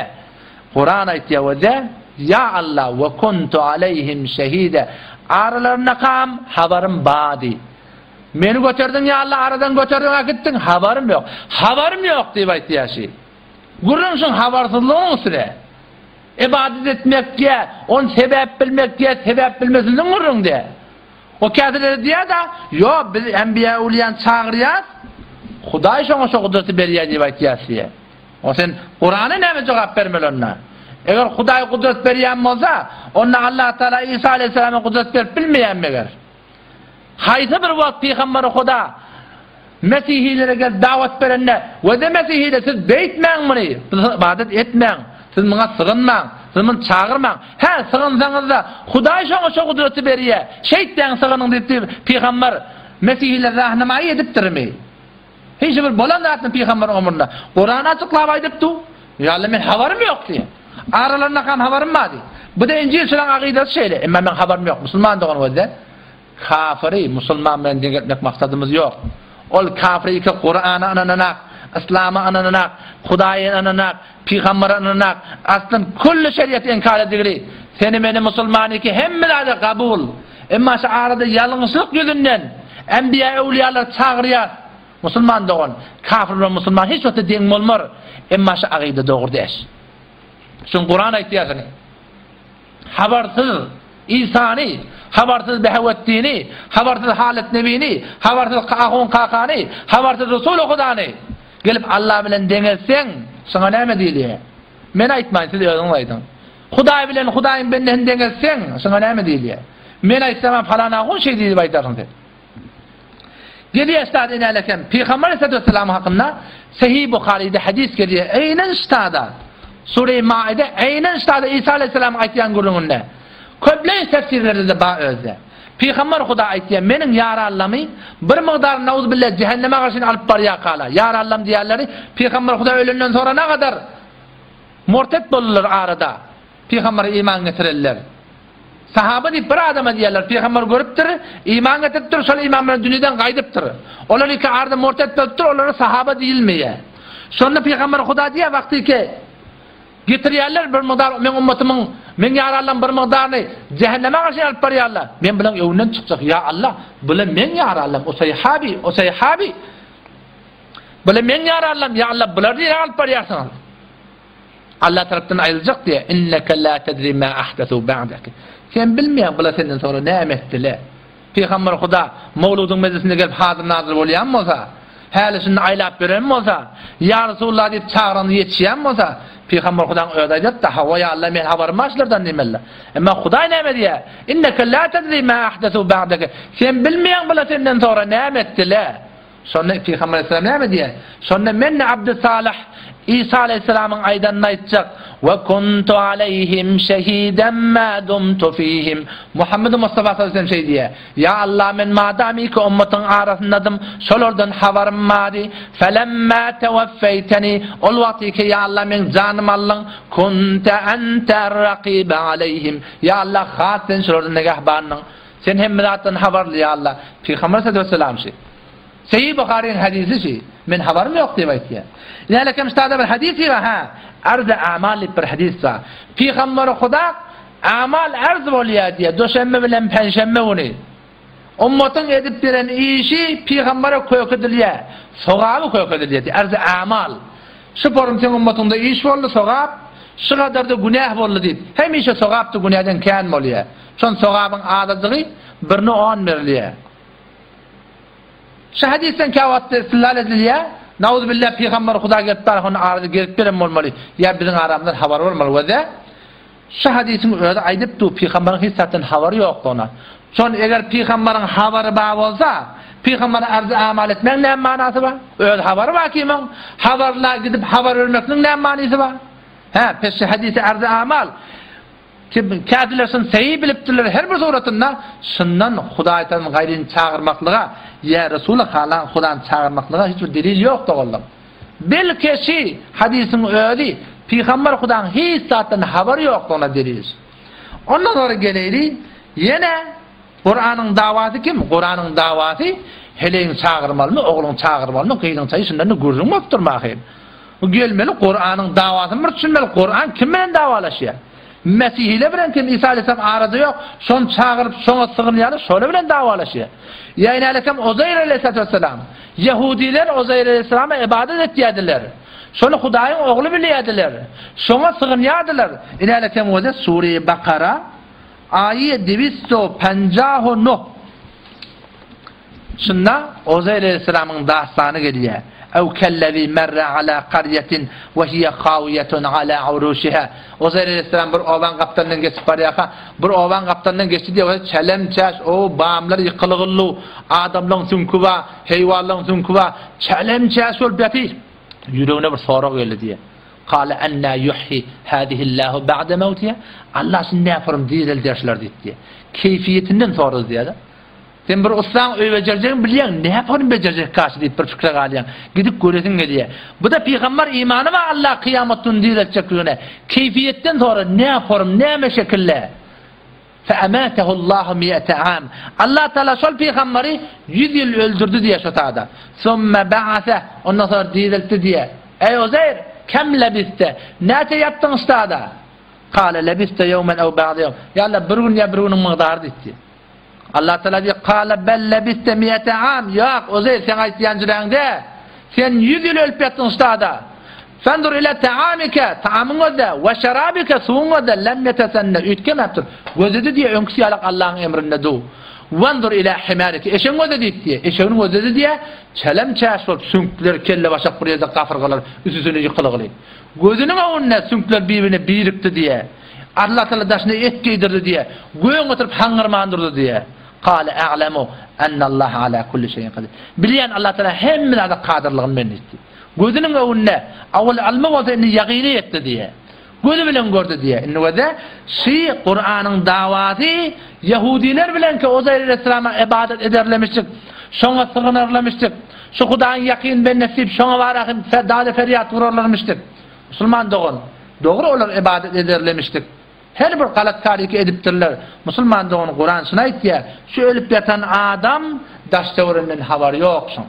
Speaker 1: Kuran aýtýar we de, Ýa Alla we kuntu aleýhim şehide aralarynakam habarym bady. Meni göterdiň ýa Alla aradan göterdiň äkitdiň habarym ýok. Habarym ýok diýip aýtýar şi. Gürrüň şuň habarsyzlygyň üstüne. Ybadat etmek diýä, ony sebäp bilmek diýä, sebäp bilmesizligiň gürrüň dä. O käteleri diýýär-de, Ýok, biz enbiýa öwlüýäni çagyrýas, Hudaý şoňa şo gudraty berýär diýip aýtýas diýýär. O sen Kurana näme jogap bermeli onda? Eger Hudaý gudrat berýän bolsa, onda Allah Taala Isa aleýhissalama gudrat berip bilmeýär meger? Haýsy bir wagt pygamberi Huda Mesihilere gelip dawat berende, we-de mesihiler siz beýtmäň muny, siz ybadat etmäň, siz muňa sygynmaň, siz muny çagyrmaň. Hä, sygynsaňyz-da, Hudaý şoňa şo gudraty berýär, şeýtmäň sygynyň diýip diýip pygamber mesihilere rahnamaýy edipdirmi? Hiç bir bolan zatmy pygamberyň ömründe? Kurany açyklap aýdyp dur. Ýa Alla men habarym ýok diýýär. Aralarynda habarym bar diýýär. Bu-da injilçileriň akydasy şeýle. Emma meň habarym ýok. Musulman dogan gözle. Kafyry musulman bilen deňeltmek maksadymyz ýok. Ol kafyr ilki Kurana ynananak, Yslama ynananak, Hudaýa ynananak, Pygambere ynananak, aslyn külli şeriaty inkar edigri. Seni meni musulman iki hemme zada gabul. Emma şu arada ýalňyşlyk ýüzünden enbiýa öwliýalary çagyrýas. Musulman dogan, kafir bilen musulman hiç wagtda deň bolmar. Emma şu agyda dogry däş. Şuny Kuran aýtýar şuny. Habarsyz Isany, habarsyz Behawetdini, habarsyz Halyt Nebini, habarsyz Ahun kakany, habarsyz Resuly Hudany gelip Allah bilen deňeltseň, şuňa näme diýilýär? Men aýtmaýyn, siz özüňiz aýdyň. Hudaý bilen Hudaýyň bendesini deňeltseň, şuňa näme diýilýär? Men aýtsam, palan ahun şeý diýip aýdarsyň sen. Gelýär ştada inälekem Pygamber aleyhissalatu vesselam hakynda Sahih Buharyda hadys gelýär. Eýnen ştada. Sure-i Maide eýnen ştada Isa aleyhissalamyň aýtýan gürrüňinde. Köplenç tefsirlerde-de bar özde. Pygamber Huda aýtýar, meniň ýarallamy bir mygdar nauzubilla jähenneme garşyny alyp barýarkala. Ýarallam diýýärleri Pygamber Huda ölenden soňra nagadar murtet boldular arada. Pygambere iman getirenler. Sahaba diýip bir adama diýýärler, pygamber görüpdir, iman getiripdir, şol iman bilen dünýeden gaýdypdyr. Olar iki arada murtet bolupdyr, olara sahaba diýilmeýär. Şonda pygamber Huda diýýär, wagtyky getirýärler bir mygdar meň ummatymyň, meň ýaranlaryň bir mygdaryny jähenneme garşy alyp barýarlar. Men bulaň öňünden çykjak, ýa Allah, bular meň ýaranlarym, o sahabi, o sahabi. Bular meň ýaranlarym, ýa Allah, bulary nirä alyp barýarsyňyz? Allah tarapdan aýyljak diýýär, Inneke la tedri ma ahdesu ba'dek. Sen bilmeýäň bular senden soňra näme etdiler. Pygamber Huda mowludyň mejlisinde gelip hazyr-nazyr bolýan bolsa, häli-şindi aýlap ýören bolsa, Ýa Resulullah diýip çagyranda ýetişýän bolsa, Pygamber Hudaň özi aýdardy-da, Hawa ýa Allah men habarym bar şulardan diýmeli. Emma Hudaý näme diýýär? Inneke la tedri ma ahdesu ba'dek. Sen bilmeýäň bular senden soňra näme etdiler. Şonda Pygamber aleyhisselam näme diýýär? Şonda men-de Abdysalyh Isa aleyhisselamyň aýdanyny aýtjak, Ve kuntu aleyhim şehiden ma dumtu fihim. Muhammed Mustafa sallallahu aleyhi ve sellem şeý diýýär, Ýa Allah men madamiki ummatyň arasyndadym, şolardan habarym bardy. Felemma teweffeýteni, ol wagtyky ýa Allah meň janymy aldyň, kunte enter rakibe aleyhim. Ýa Allah has sen şolardan negahbandyň. Sen hemme zatdan habarly ýa Allah. Pygamber sallallahu aleyhi ve sellem şi. Sahih Buharyň hadysy şi. Men habarym ýok diýip aýtýar. Ýälekem ştada bir hadys bar ha. Arz-y amal diýip bir hadys bar. Pygamber Huda amal arz bolýar diýýär. Duşenbe bilen penşenbe güni. Ummatyň edip beren işi pygambere kökedilýär. Sogaby kökedilýär diýýär. Arz-y amal. Şu forum seň ummatyňda iş boldy, sogap, şu gadarda günäh boldy diýip. Hemişe sogapdy günäden kän bolýar. Şon sogabyň azajygy birine on berilýär. Şu hadysdan käwagtda istidlal edilýär, Nauzubillah pygamber Huda gelip bar hony arada gezip beren bolmaly, ýa biziň aramyzdan habary bolmaly we-de şu hadysyň özi aýdyp dur pygamberiň hiç zatdan habary ýokdugyna. Şon eger pygamberiň habary bar bolsa, pygambere arzy amal etmegiň näme manasy bar? Öz habary bar kimiň? Habarla gidip habar bermekligiň näme manysy bar? Hä, pes şu hadysy arzy amal. Kädiler şuny seýi bilipdirler her bir suratynda şundan Hudaýdan gaýryny çagyrmaklyga ýa Resuly halan Hudany çagyrmaklyga hiç bir delil ýok doganlar. Belki şi hadysyň özi Pygamber Hudaň hiç zatdan habary ýokdugyna delil. Ondan soňra geleýli ýene Kuranyň dawasy kim? Kuranyň dawasy heleýiň çagyrmalymy, ogluň çagyrmalymy, gyzyň çaýy şundan-da gürrüň bolup durmahy. Bu gelmeli Kuranyň dawasyny bir düşünmeli. Kuran kim bilen dawalaşýar? Mesihiler bilen kim? Isa aleyhisselam arada ýok. Şony çagyryp, şoňa sygynýarlar, şolar bilen dawalaşýar. Ýa ine Uzair aleyhissalatu vesselam. Ýehudiler Uzair aleyhisselama ibadet etýärdiler. Şony Hudaýyň ogly bilýärdiler. Şoňa sygynýardylar. Ine alekem Sure Bakara Aýe diwisto penjahu nuh. Şunda Uzeýr aleýhissalamyň dastany gelýär. Ew kellezî merre alâ karýetin we hiýe hawiýetun alâ uruşiha. Uzeýr aleýhissalam bir obaň gapdalyndan geçip barýarka, bir obaň gapdalyndan geçdi diýip, çelem-çäş, o bamlar ýykylygyllu, adamlaryň süňki bar, heýwanlaryň süňki bar, çelem-çäş bolup ýatyr. Ýüregine bir sorag geldi diýýär. Kale ennâ yuhyi hâzihillâhu ba'de mewtiha, Allah şuny näform direlder şular diýip diýýär. Keýfiýetinden sorady diýýär-de. Sen bir ussaň öý bejerjegini bilýäň, näform bejerjek kaşy diýip bir pikire galýaň. Gidip göresiň gelýär. Bu-da pygamber imany bar Allah kyýamat güni direltjekligine. Keýfiýetden sorady, näform, näme şekilde? Fe'ematehullahu mi'ete am. Allah Taala şol pygamberi 100 ýyl öldürdi diýýär şo sada. Summe ba'ase, ondan soňra diriltdi diýýär. Eý Uzeýr, kem lebiste? Näçe ýatdyň ştada? Kale lebiste ýewmen ew ba'de ýewm. Ýa Allah bir gün ýa bir günüň mygdary diýdi. Allah Taala diýýär, Kale bel lebiste mi'ete am. Ýok, Uzeýr, seň aýtýan jüräň däl. Sen 100 ýyl ölüp ýatdyň ştada. Fendur ile taamike, taamyň gözle, we şerabike, suwuň gözle, lem ýetesenne, üýtgemäpdir. Gözledi diýýär, öňküsi ýalak Allahyň emrinde du. Wendur ile himarike, eşegiň gözle diýip diýýär. Eşegini gözledi diýýär, çelem-çäş bolup süňkler kelle-başak bir ýerde gapyrgalar üstüne ýykylgyly. Gözüniň öňünde süňkler bir-birine birikdi diýýär. Allatagala daşyna et geýdirdi diýýär. Göň oturyp haňňyrman durdy diýýär. Kale a'lemu. Ennallaha ala kulli şeýin kadir. Bilýän Allah Taala hemme zada kadyrlygyny belli etdi. Gözüniň öňünde awal ylmy bolsa indi ýagyny ýetdi diýýär. Gözi bilen gördi diýýär. Indi göze şi Kuranyň dawasy ýahudiler bilen ki Uzair aleyhissalama ibadet ederlemişdik. Şoňa sygynarlamışdyk. Şu Hudaýyň ýakyn bendesi diýip şoňa bara hem dada ferýat urarlarmyşdyk. Musulman dogan, dogry olar ibadet ederlemişdik. Her bir galat taryky edipdirler. Musulman dogan Kuran şuny aýtýar, şu ölüp ýatan adam daş-töwereginden habary ýok şoň.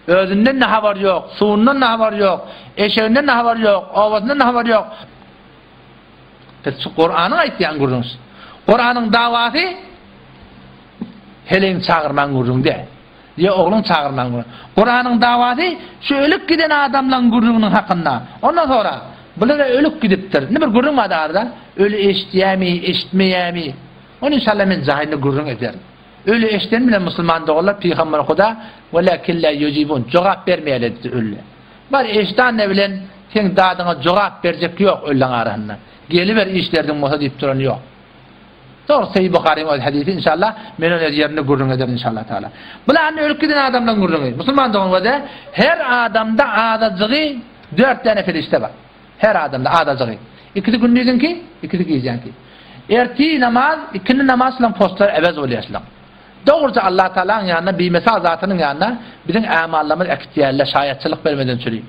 Speaker 1: Özünden-de habary ýok, suwundan-da habary ýok, eşeginden-de habary ýok, obasyndan-da habary ýok. Biz şu Kuranyň aýtýan gürrüňi. Kuranyň dawasy heleýiň çagyrmaň gürrüňi däl. Ýa ogluň çagyrmaň gürrüňi. Kuranyň dawasy şu ölüp giden adamlaryň gürrüňiniň hakynda. Ondan sonra bulara ölüp gidipdir. Indi bir gürrüň bar arada. Öli eşitýärmi, eşitmeýärmi? Ony inşallah men jaýynda gürrüň ederin. Öli eşiden bilen musulman doganlar pygamber Huda welakin la ýujibun jogap bermeýärler diýdi ölüler. Bar eşidanne bilen seň dadyňa jogap berjek ýok ölüleň arasynda. Geliber iş derdiň bolsa diýip duran ýok. Dogry Sahyh Buharyň öz hadysy inşallah men ony öz ýerinde gürrüň ederin inşallah taala. Bular indi ölüp giden adamlaryň gürrüňi. Musulman dogan göze her adamda azajygy dört däne perişde bar. Her adamda azajygy. Ikisi gündiziňki, ikisi gijäňki. Ertir namaz, ikindi namaz şulaň postlary ebez bolýar şulaň. Dogruça Allah Tagalaň ýanyna bimesal zatynyň ýanyna biziň ämallarymyz äkitýärler şaýatçylyk bermeden çüri.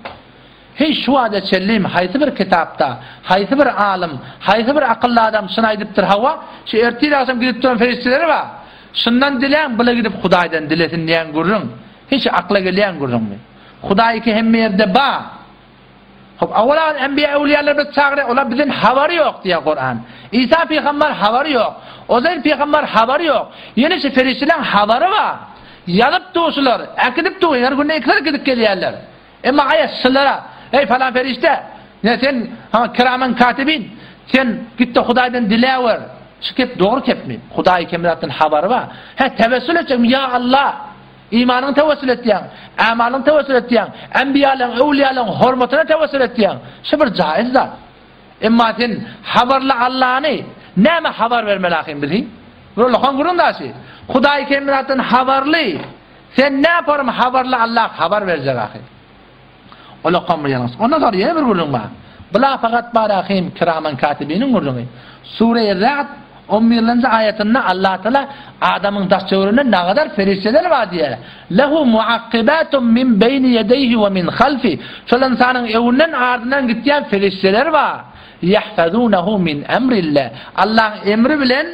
Speaker 1: Heý şu wada çenlim haýsy bir kitapda, haýsy bir alym, haýsy bir akylly adam şuny aýdypdyr hawa, şu ertir agşam gidip duran perişdeler bar. Şundan diläň bula gidip Hudaýdan dilesin diýen gürrüň hiç akla gelýän gürrüňmi? Hudaý iki hemme ýerde ba. Hop, awala enbiýa öwliýalar biz çagyrýar, olar bizden habary ýok diýýär Kuran. Isa pygamber habary ýok. Ozeýr pygamber habary ýok. Ýene şu perişdeleň habary bar. Ýazyp dur şular, äkidip dur, her günde ikiler gidip gelýärler. Emma aýa şulara, eý falan perişde, ne sen ha kiramen katibin, sen git-de Hudaýdan diläwer. Şu kep dogry kepmi? Hudaý kemratdan habary bar. Hä tewessül etjekmi? Ýa Allah! Imanyňy tewessül etýäň, amalyňy tewessül etýäň, enbiýalaryň, öwliýalaryň hormatyna tewessül etýäň. Şu bir jaiz zat. Emma sen habarly Allany näme habar bermeli ahym bizi? Bir ulakan gürrüň daşy. Hudaý kemratdan habarly. Sen näporym habarly Allah habar berjek ahym. Ulakan bir ýalňyş. Ondan soňra ýene bir gürrüň bar. Bula fakat bar ahim kiraman katibiniň gürrüňi. Sure-i Ra'd 11-nji aýatynda Allah Taala adamyň daş töwereginde nagadar perişdeler bar diýýär. Lehu muakkibatun min beýni ýedeýhi we min halfi. Şol ynsanyň öňünden ardyndan gitýän perişdeler bar. Ýahfazunahu min emrillah. Allahyň emri bilen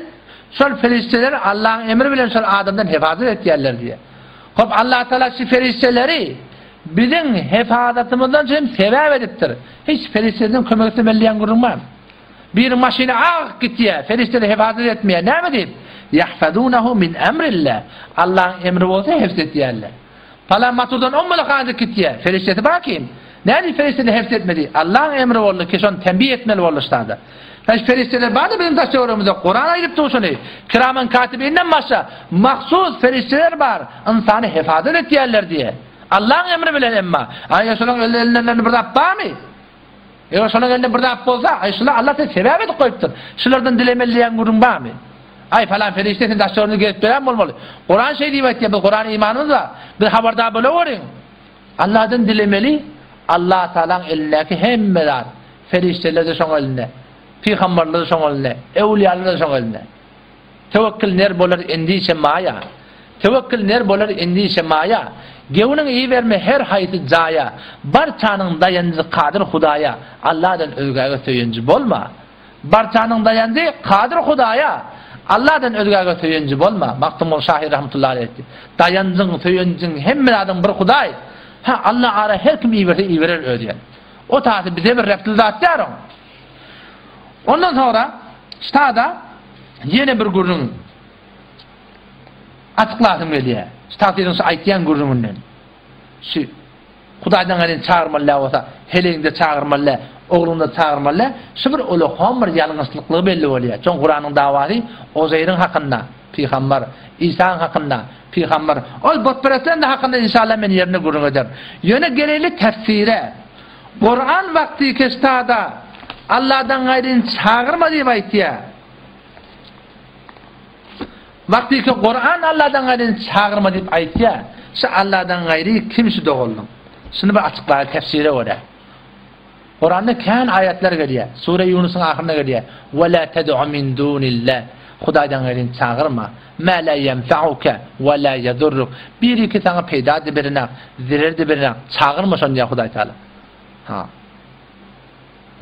Speaker 1: şol perişdeler Allahyň emri bilen şol adamdan hefazat etýärler diýýär. Hop Allah Taala şu perişdeleri Biziň hefazatymyzdan üçin sebäp edipdir. Hiç perişdeden kömek islemeli diýen gürrüň barmy? Biriň maşyny agyp gitýär, perişdeler hefazat etmeýär. Näme diýip? Ýahfazunahu min emrillah. Allahyň emri bolsa hefz etýärler. Palan motordan ommalak azyk gitýär. Perişdesi bar kim? Nädip perişdeler hefz etmedi? Allahyň emri boldy ki şony tembih etmeli boldy ştada. Hiç perişdeler bardy biziň daş töweregimizde. Kuran aýdyp dur şony. Kiraman katibinden başga mahsus perişdeler bar. Ynsany hefazat etýärler diýe. Allaň emri bilen emma. Aý şolaň elinden bir zat barmy? Eger şolaň elinde bir zat bolsa, aý şular Allah seni sebäp edip goýupdyr. Şulardan dilemeli diýen gürrüň barmy? Aý falan perişde sen daş töwereginde gezip beren bolmaly. Kuran şeý diýip aýtýar, biz Kurana imanymyz bar. Biz habardar bolaweriň. Allahdan dilemeli, Allah Tagalaň elindäki hemme zat, perişdeler-de şoň elinde, pygamberler-de şoň elinde, öwliýalar-da şoň elinde. Tewekkül ner bolar endişe maýa. Tewekkül ner bolar endişe maýa. Gewniň iberme her haýsy jaýa. Barçanyň daýanjy Kadyr Hudaýa. Alladan özgäge söýenji bolma. Barçanyň daýanjy Kadyr Hudaýa. Alladan özgäge söýenji bolma. Magtymguly şahyr rahmetullahi aleýh aýtdy. Daýanjyň, söýenjiň, hemme zadyň bir Hudaý. Hä, Alla ara her kim iberse iberer özýän. O taýy bize bir repli zat däl oň. Ondan soňra ştada ýene bir gürrüň açyklasym gelýär. Şu tagsyryň şu aýtýan gürrüňinden. Şu Hudaýdan gaýry çagyrmaly däl bolsa, heleýiňde çagyrmaly däl, ogluňda çagyrmaly däl. Şu bir ulakan bir ýalňyşlyklygy belli bolýar. Çün Kuranyň dawasy Ozeýriň hakynda, pygamber, Isaň hakynda, pygamber. Ol butperestleň-de hakynda inşallah men ýerinde gürrüň ederin. Ýöne geleýli tefsire. Kuran wagty keştada Allahdan gaýryny çagyrma diýip aýtýar. Wagtyky Kuran Alladan gaýryny çagyrma diýip aýtýa, şu Alladan gaýry kim şu doganlyň? Şuny bir açyklaýly tefsire görä. Kuranda kän aýatlar gelýär. Sure Ýunusyň ahyrynda gelýär. Ve la ted'u min dunillah. Hudaýdan gaýryny çagyrma. Ma la ýenfa'uke ve la ýedurruk. Biriki saňa peýda-da berenak, zerer-de berenak. Çagyrma şony diýýär Hudaý Taala. Ha.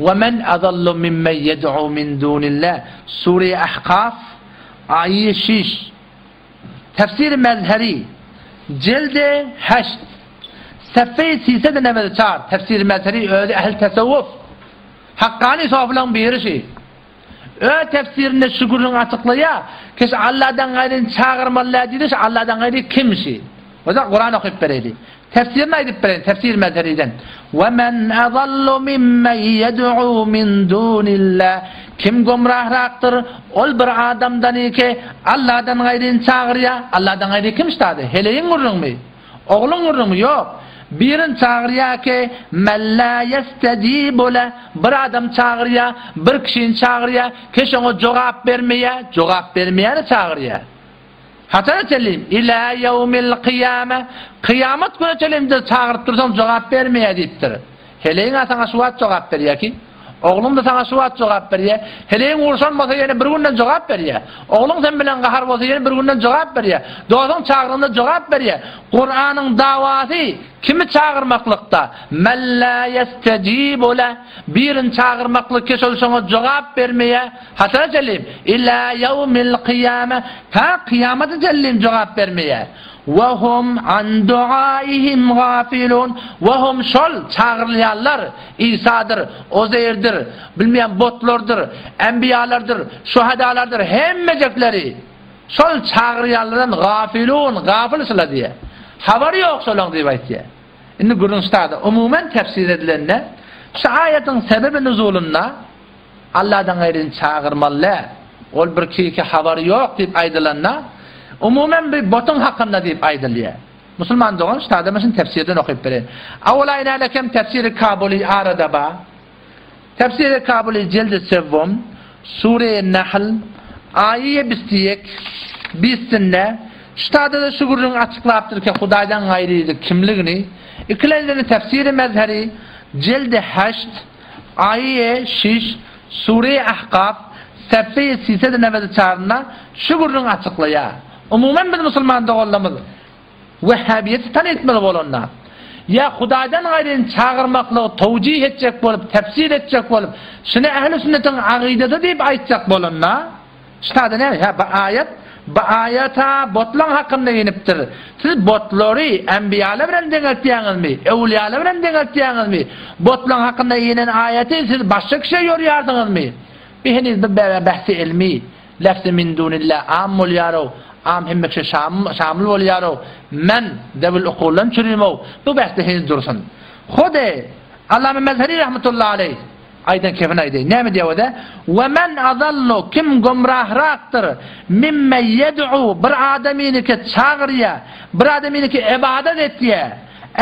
Speaker 1: Ve men azallu mimmen yed'u min dunillah. Sure Ahkaf aýy şiş. Tefsir-i Mezheri, Jildi heşt, Sefeýi sisedi newedi çar, Tefsir-i Mezheri özi ähli tesewwuf, hakkany sofylaryň biri şi. Öz tefsirinde şu gürrüňi açyklaýar, ki şu Alladan gaýryny çagyrmaly däl diýdi, şu Alladan gaýry kim şi? Bolsa Kuran okyp bereýli. Tefsirini aýdyp bereýin, Tefsir Mezheriden. We men azallu mimmen yed'u min dunillah. Kim gümrahrakdyr ol bir adamdan ki Allahdan gaýryny çagyrýar. Allahdan gaýry kim ştady? Heleýiň gürrüňmi? Ogluň gürrüňmi? Ýok. Birini çagyrýar ki men la yestejibu le. Bir adam çagyrýar, bir kişini çagyrýar, ki şoňa jogap bermeýär, jogap bermeýäni çagyrýar. Haçana çenli? Ilâ ýewmil kyýame, kyýamat güne çenli indi çagyryp dursaň jogap bermeýär diýipdir. Heleýiň-ä saňa şu wagt jogap berýär ki, ogluň-da saňa şu wagt jogap berýär. Heleýiň urşan bolsa ýene bir günden jogap berýär. Ogluň sen bilen gahar bolsa ýene bir günden jogap berýär. Dostuň çagyranda jogap berýär. Kuranyň dawasy kimi çagyrmaklykda? Men lâ ýestejibu leh, birini çagyrmaklyk ki şol şoňa jogap bermeýär. Haçana çenli? Ilâ ýewmil kyýame, ta kyýamata çenli jogap bermeýär. We hum an duaihim gafilun, we hum şol çagyrylýanlar Isadyr, Ozeýrdir, bilmeýän botlardyr, enbiýalardyr, şuhadalardyr, hemmejekleri şol çagyrýanlardan gafilun, gafyl şular diýýär. Habary ýok şolaň diýip aýtýar. Indi gürrüň ştada umuman tefsir edilende şu aýatyň sebebi nuzulynda Alladan gaýryny çagyrmaly däl. Ol bir kiki habary ýok diýip aýdylanda, umuman bir botuň hakynda diýip aýdylýar. Musulman dogan şu taýda men şuny tefsirden okyp bereýin. Awwala inälekem tefsiri Kabuly arada bar. Tefsiri Kabuly jildi sewwum, sure Nahl, aýy bistiýek, bistinde, şu taýda-da şu gürrüňi açyklapdyr ki, Hudaýdan gaýryny kimligini, ikilenjini tefsiri Mezheri, jildi heşt, Aýe şiş, Sure Ahkaf, Sefeýi sisedi newedi çarynda şu gürrüňi açyklaýar. Umuman biz musulman doganlarymyz Wehhabiýeti tanytmaly bolanda, ýa Hudaýdan gaýryny çagyrmaklygy towjih etjek bolup, tefsir etjek bolup, şuny ähli sünnetiň agydasy diýip aýtjak bolanda, Ştada näme? Hä, bu aýat, bu aýat-a botlaň hakynda inipdir. Siz botlary enbiýalar bilen deňeltýäňizmi? Öwlüýalar bilen deňeltýäňizmi? Botlaň hakynda inen aýaty siz başga kişä ýorýarsyňyzmy? Bu heniz bir bähsi ilmi, lefzi min dunillah am bolýar-ow, am hemme kişä şamyl bolýar-ow, men zewil ukuldan çürim-ow, bu bähsde heniz dursun. Hudy, Allame Mezheri rahmetullahi aleýh, Aýdan kefin aýdaýyn. Näme diýýär o-da? We men azallu, kim gümrahrakdyr, mimme ýed'u, bir adamyniki çagyrýar, bir adamyniki ybadat etýär,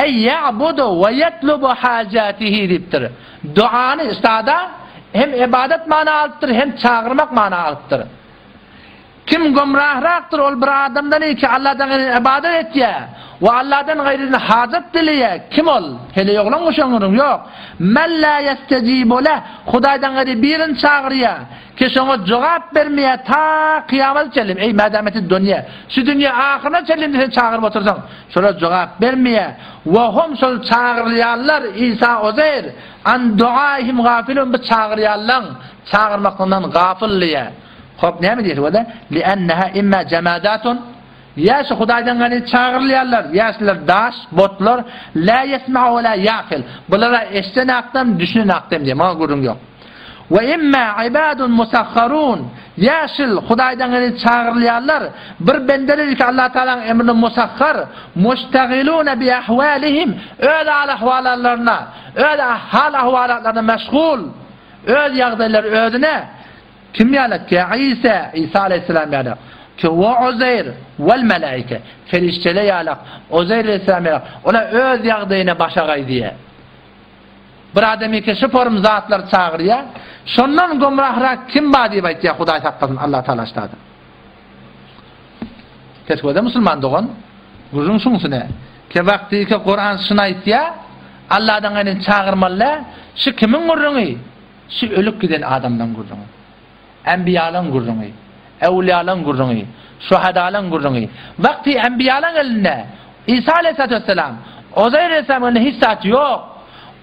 Speaker 1: eý ýa'budu we ýetlubu hajatihi diýipdir. Duany üstada hem ybadat mana alypdyr, hem çagyrmak mana alypdyr. Kim gümrahrakdyr ol bir adamdan ki Allahdan gaýryny ybadat etýär we Allahdan gaýryny hajat dileýär, kim ol? Heleý oglan guşaňyryň ýok. Men la ýestejibu leh, Hudaýdan gaýry birini çagyrýar, ki şoňa jogap bermeýär ta kyýamata çenli, eý mädämeti dünýä, şu dünýä ahyryna çenli indi sen çagyryp otursaň, şolar jogap bermeýär. We hum şol çagyrylýanlar, Isa, Ozeýr, an duaihim gafilun bu çagyrýanlaň çagyrmaklygyndan gafyl diýýär. Hop, näme diýesi bolýar? Li'enneha imma jamadatun, Ýa şu Hudaýdan gaýry çagyrylýarlar, ýa şular daş, botlar, la ýesma'u we la ýa'kil. Bulara eşden akdam, düşünen akdam diýýär, muňa gürrüň ýok. We imma ibadun musahharun, Ýa şul Hudaýdan gaýry çagyrylýarlar, bir bendeler ki Allah Tagalaň emrine musahhar, muştagiluna bi ahwalihim, öz hal-ahwalatlaryna, öz hal-ahwalatlaryna meşgul, öz ýagdaýlary özüne, Kim ýaly? Ke Isa, Isa aleýhissalam ýaly. Ke we Uzeýr wel melaike. Perişdeler ýaly, Uzeýr aleýhissalam ýaly. Olar öz ýagdaýyna başagaý diýýär. Bir adam eke şu form zatlary çagyrýar. Şondan gümrahrak kim bar diýip aýtýar, Hudaý saklasyn, Allah Taala ştada. Pes göze musulman dogan, gürrüň şuňsy ne? Ke wagty ke Kuran şuny aýtýa, Alladan gaýryn çagyrmaly däl, şu kimiň gürrüňi? Şu ölüp giden adamlaň gürrüňi. Enbiýalaň gürrüňi, öwlüýalaň gürrüňi, şuhadalaň gürrüňi. Wagty enbiýalaň elinde, Isa aleýhissalatu wesselam, Uzeýr aleýhissalamyň elinde hiç zat ýok.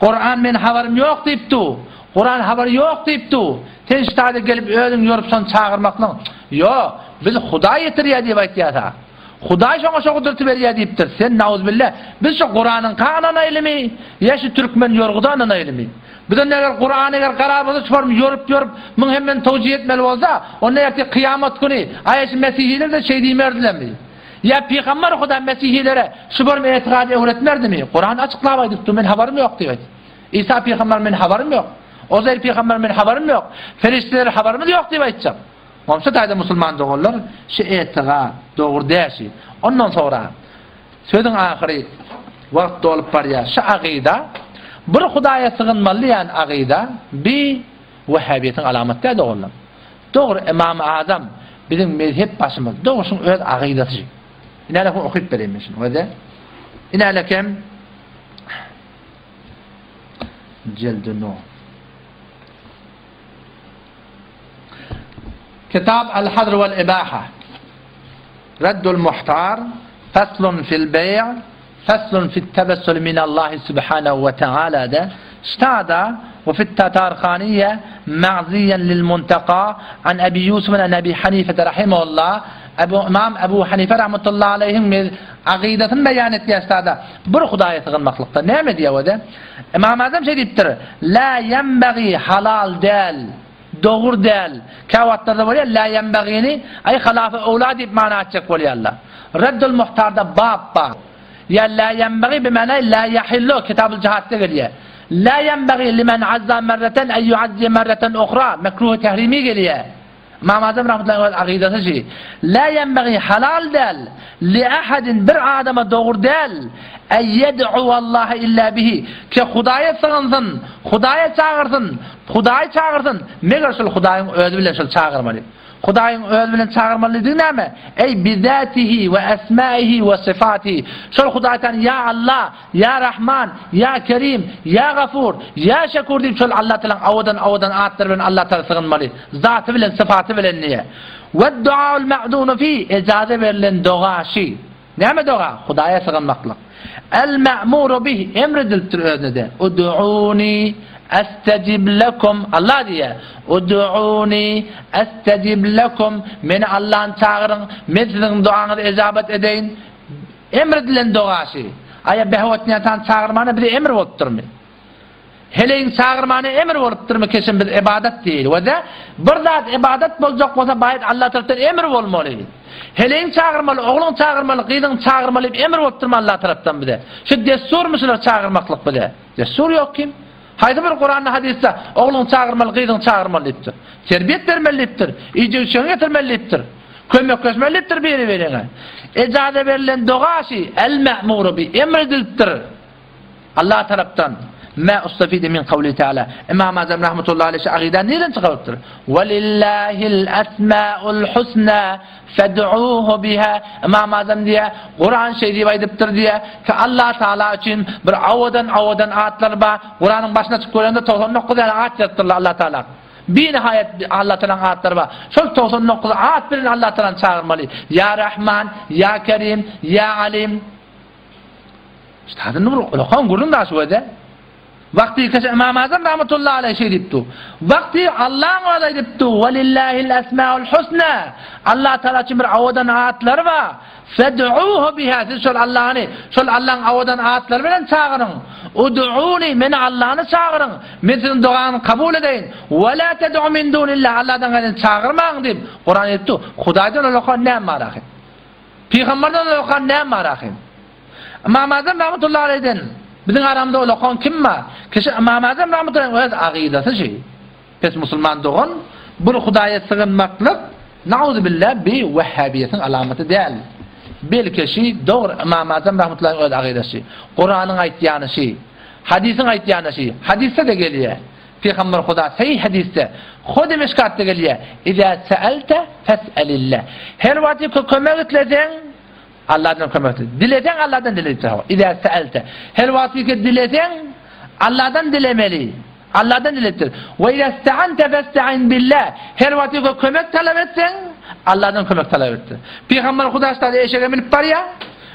Speaker 1: Kuran men habarym ýok diýip dur. Kuran habary ýok diýip dur. Sen şu taýda gelip özüň ýorup şony çagyrmaklyň. Ýok, biz Hudaý ýetirýär diýip aýtýarsa. Hudaý şoňa şo gudraty berýär diýipdir. Sen nauzbilla, biz şo Kuranyňka ynanaýlymy ýa şu türkmen ýorguda ynanaýlymy? Biz onda eger Kurany eger garar bolsa şu formy ýorup ýorup muň hemmeni towjih etmeli bolsa, onda ertir kyýamat güni aýa şu mesihiler-de şeý diýmerdilermi? Ýa pygamber Huda mesihilere şu formy etigady öwretmerdimi? Kuran açyklap aýdypdyr, men habarym ýok diýip aýt. Isa pygamber men habarym ýok. Ozeýr pygamber men habarym ýok. Perişdeler habarymyz ýok diýip aýtjak. Goňşy taýda musulman doganlar şu etiga dogry däşi. Ondan soňra sözüň ahyry wagt dolup barýar. Şu agyda bir Hudaýa sygynmaly diýen agyda bi wehhabiýetiň alamaty däl doganlar. Dogry Ymam Azam biziň mezhep başymyz. Dogry şuň öz agydasy şu. Inälekem okyp bereýin men şuny. Öze. Inälekem Jeldi no. Kitab Al-Hadr wal-Ibaha. Raddul Muhtar, Faslun fil Beý', Faslun fit Tawassul min Allah subhanahu we Ta'ala-da, Ştada we fit Tatarhaniýe ma'ziýen lil Muntaka an Abi Ýusuf an Abi Hanife rahimehullah Ebu Ymam Ebu Hanife rahmetullahi aleýhiň mez agydasyny beýan etýär ştada bir Hudaýa sygynmaklykda näme diýýär o-da? Ymam Azam şeý diýipdir, La ýenbagi halal däl, dogry däl. Käwagtlarda bolýar la ýenbagini aý halafa owla diýip mana açjak bolýarlar. Reddul Muhtarda bap bar. Ýa la ýenbagi bimana la ýahillu Kitabul Jihatda gelýär. La ýenbagi limen azza merreten en ýuazziye merreten uhra mekruh tehrimi gelýär. Ymam Azam rahmetullahi öz akydasy şi, La ýenbagi halal däl, li ahadin bir adama dogry däl, en ýed'uwallaha illa bihi, ki Hudaýa sygynsyn, Hudaýa çagyrsyn, Hudaýy çagyrsyn, meger şol Hudaýyň özi bilen şol çagyrmaly. Hudaýyň özi bilen çagyrmaly diýdigi näme? Eý bizatihi we esmaihi we syfatihi. Şol Hudaýdan ýa Allah, Ýa Rahman, Ýa Kerim, Ýa Gafur, Ýa Şekur diýip şol Allah Tagalaň owadan owadan atlary bilen Allah Tagala sygynmaly. Zaty bilen, sypaty bilen diýe. Wed-duaul ma'zunu fi, ejaza berlen doga şi. Näme doga? Hudaýa sygynmaklyk. El-ma'muru bih, emr edilipdir özüne-de. Ud'uni estejib lekum, Allah diýýär. Ud'uni estejib lekum, meni Allahny çagyryň, men siziň dogaňyzy ejabat edeýin. Emr edilen dogaşy. Aýa behewet-nyýatan çagyrmana bize emr bolupdyrmy? Heleýiň çagyrmana emr bolupdyrmy keşim biz ybadat diýeli. We-de bir zat ybadat boljak bolsa baýat Allah tarapdan emr bolmaly. Heleýiň çagyrmaly, ogluň çagyrmaly, gyzyň çagyrmaly diýip emr bolupdyrmy Allah tarapdan bize? Şu dessurmy şular çagyrmaklyk bize? Dessur ýok kim? Haýsy bir Kuranda hadysda ogluňy çagyrmaly, gyzyňy çagyrmaly diýipdir. Terbiýet bermeli diýipdir. Iýjek-içegiňi getirmeli diýipdir. Kömekleşmeli diýipdir biri-biriňe. Ejaza berlen doga şi, El-me'muru bi, emr edilipdir. Allah tarapdan. Mä ustafide min kawli Teala. Imam Azam rahmetullahi aleyh şu agydany nireden çykarypdyr? Welillahil esmaul husna fed'uhu biha. Imam Azam diýýär, Kuran şeý diýip aýdypdyr diýýär, ki Allah Taala üçin bir owadan-owadan atlar bar. Kuranyň başyny açyp görende 99 ýaly at ýazypdyrlar Allah Taala. Binihaýat Allah Taalanyň atlary bar. Şol 99 at bilen Allah Taalany çagyrmaly. Ýa Rahman, Ýa Kerim, Ýa Alim. Üstadyn bir ulakan gürrüň daşy özi. Wagty keşe Ymam Azam rahmetullahi aleýh şeý diýipdi. Wagty Allaň özi aýdypdy, Welillahil esmaul husna. Allah Taala üçin bir owadan atlary bar. Fed'uhu biha. Siz şol Allahny, şol Allaň owadan atlary bilen çagyryň. Ud'uni, meni Allahny çagyryň. Men siziň dogaňyzy kabul edeýin. Ve la ted'u min dunillah. Allahdan gaýry çagyrmaň diýip, Kuran aýdypdy. Hudaýdan ulakan näme bar ahy? Pygamberden ulakan näme bar ahy? Ymam Azam rahmetullahi aleýhden biziň aramyzda ulakan kim bar? Kişi Ymam Azam rahmetullahi öz agydasy şi. Pes musulman dogan bir Hudaýa sygynmaklyk nauzubillah bi wehhabiýetiň alamaty däl. Belki şi dogry Ymam Azam rahmetullahi öz agydasy. Kuranyň aýtýany şi. Hadysyň aýtýany şi. Hadysda-da gelýär. Pygamber Huda sahyh hadysda Hody Mişkatda gelýär. Iza sa'alte fes'alillah. Her wagt kömek isleseň. Allahdan kömek dile. Dileseň Allahdan dile diýipdir. Iza sa'alte. Her wagt ki dileseň Allahdan dilemeli. Allahdan dilepdir. Ve iza ista'ante festa'in billah. Her wagt ki kömek talap etseň Allahdan kömek talap etdir. Pygamber Huda ştada eşege münüp barýar.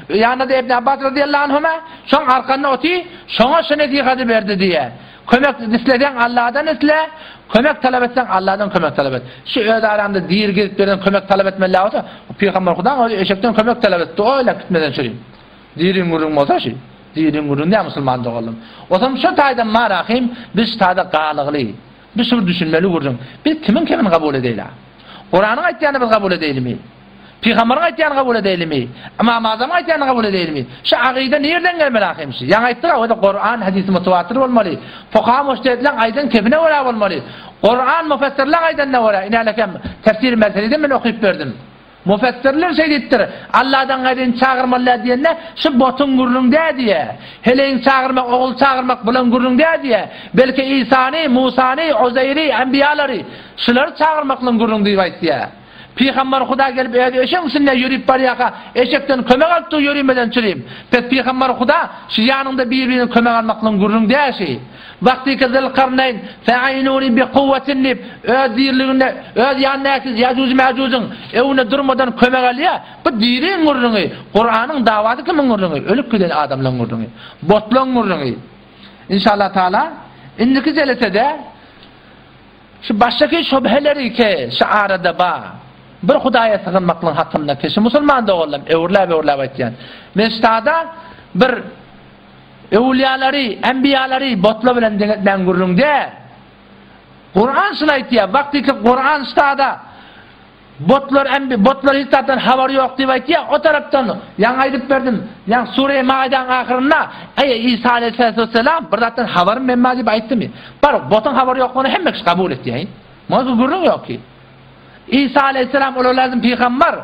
Speaker 1: Ýanynda Ibn Abbas radiyallahu anhuma şoň arkanda oty, şoňa şu nesihaty berdi diýýär. Kömek isleseň Allahdan isle, kömek talap etseň Allahdan kömek talap et. Şu öz aramda diri gezip ýören kömek talap etmeli bolsa, Pygamber Hudaň özi eşekden kömek talap etdi, oýlap gitmeden çürim. Diriň gürrüň bolsa şu. Diriň gürrüň däl musulman doganlarym. Osam şu taýdan marahym biz şu taýda galygly. Biz şu bir düşünmeli gürrüň. Biz kimiň kemini kabul edeýli? Kuranyň aýtýanyny biz kabul edeýlimi? Pygambaryň aýtýanyny kabul edeýlimi? Ymam Azamyň aýtýanyny kabul edeýlimi? Şu agyda nirden gelmeli ahym şu? Ýaňy aýtdyk-a, o-da Kuran, hadisi mutawatir bolmaly. Fukaha mujtehidleň aýdan kepine görä bolmaly. Kuran mufessirleň aýdanyna görä, inälekem tefsir Merseliden men okyp berdim. Mufessirler şeý diýipdir, Alladan gaýryny çagyrmaly däl diýende, şu botuň gürrüň däl diýýä. Heleýiň çagyrmak, ogul çagyrmak bulaň gürrüň däl diýýä. Belki Isany, Musany, Uzeýri, enbiýalary, şulary çagyrmaklygyň gürrüň diýip aýtýa. Pygamber Huda gelip özi eşegiň üstünde ýörüp barýarka, eşekden kömek alyp dur ýörümeden çürim. Pes Pygamber Huda şu ýanyňda bir-birine kömek almaklygyň gürrüň däl şi. Wagtyky Zylkarnaýn, Fe'inuni bi kuwwetin diýip, öz diriliginde, öz ýanyndaky Ýajuj-Mäjujiň öwünde durmadan kömek alýar. Bu diriň gürrüňi, Kuranyň dawasy kimiň gürrüňi? Ölüp giden adamlaryň gürrüňi. Botlaryň gürrüňi. Inşallah Taala indiki jelesede Şu başdaky şübheleri ke şu arada ba. Bir Hudaýa sygynmaklygyň hakynda ke şu musulman doganlarym öwürläp-öwürläp aýtýan. Men ştada bir öwülýalary, enbiýalary botla bilen deň etmän gürrüň däl. Kuran şuny aýtýar, wagtyky Kuran ştada Botlar embi, botlar hiç zatdan habary ýok diýip aýtýar. O tarapdan ýaňy aýdyp berdim. Ýaňy sure Maidanyň ahyrynda Eý Isa aleyhissalatu bir zatdan habarym men bar diýip aýtdymy? Bar, botuň habary ýoklugyny hemme kişi kabul etýär. Muňa gürrüň ýok ki. Isa aleyhissalam ulul azm pygamber.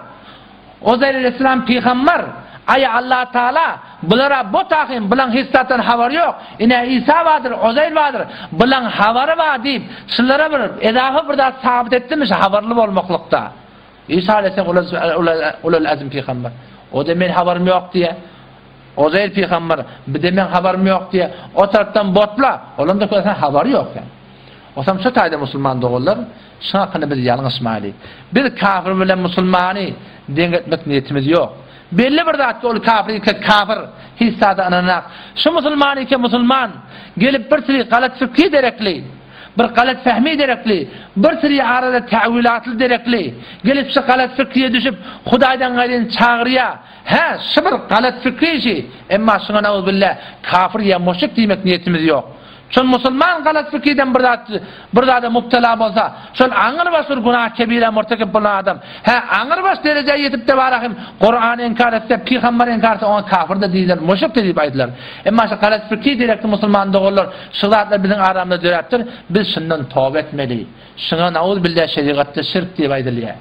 Speaker 1: Uzeýr aleyhissalam pygamber. Aý Allah Taala bulara bot ahym, bulaň hiç zatdan habary ýok. Ine Isa bardyr, Uzeýr bardyr. Bulaň habary bar diýip, şulara bir edafa bir zat sabyt etdimi şu habarly bolmaklykda? Isa aleyhissalam ulul azm pygamber. O-da men habarym ýok diýe. Uzeýr pygamber, bir-de meň habarym ýok diýe. O tarapdan botla, olaň da kösen habary ýok ýa. Osam şu taýda musulman doganlar, şuň hakynda biz ýalňyşmaly. Biz kafir bilen musulmany deň etmek niýetimiz ýok. Belli bir zatda ol kafir ike kafir, hiç zada ynananak. Şu musulman ike musulman, gelip bir siri galat fikri derekli, bir galat fehmi derekli, bir siri arada täwilatly derekli, gelip şu galat fikriye düşüp, Hudaýdan gaýryny çagyrýa. Hä, şu bir galat fikri işi, emma şuňa nauzubilla kafir ýa muşrik diýmek niýetimiz ýok. Şol musulman galat fikirden bir zat bir zada mubtela bolsa, şol aňrybaş bir günah kebirä murtekip bolan adam, hä, aňrybaş derejä ýetip-de barahym Kurany inkar etse, pygambary inkar etse oňa kafir-de diýiler, müşrik-de diýip aýdylar. Emma şu galat fikir derekli musulman doganlar, şu zatlar biziň aramyzda döräpdir, biz şundan toba etmeli. Şuňa nauzbillah şerigatda şirk diýip aýdylýar.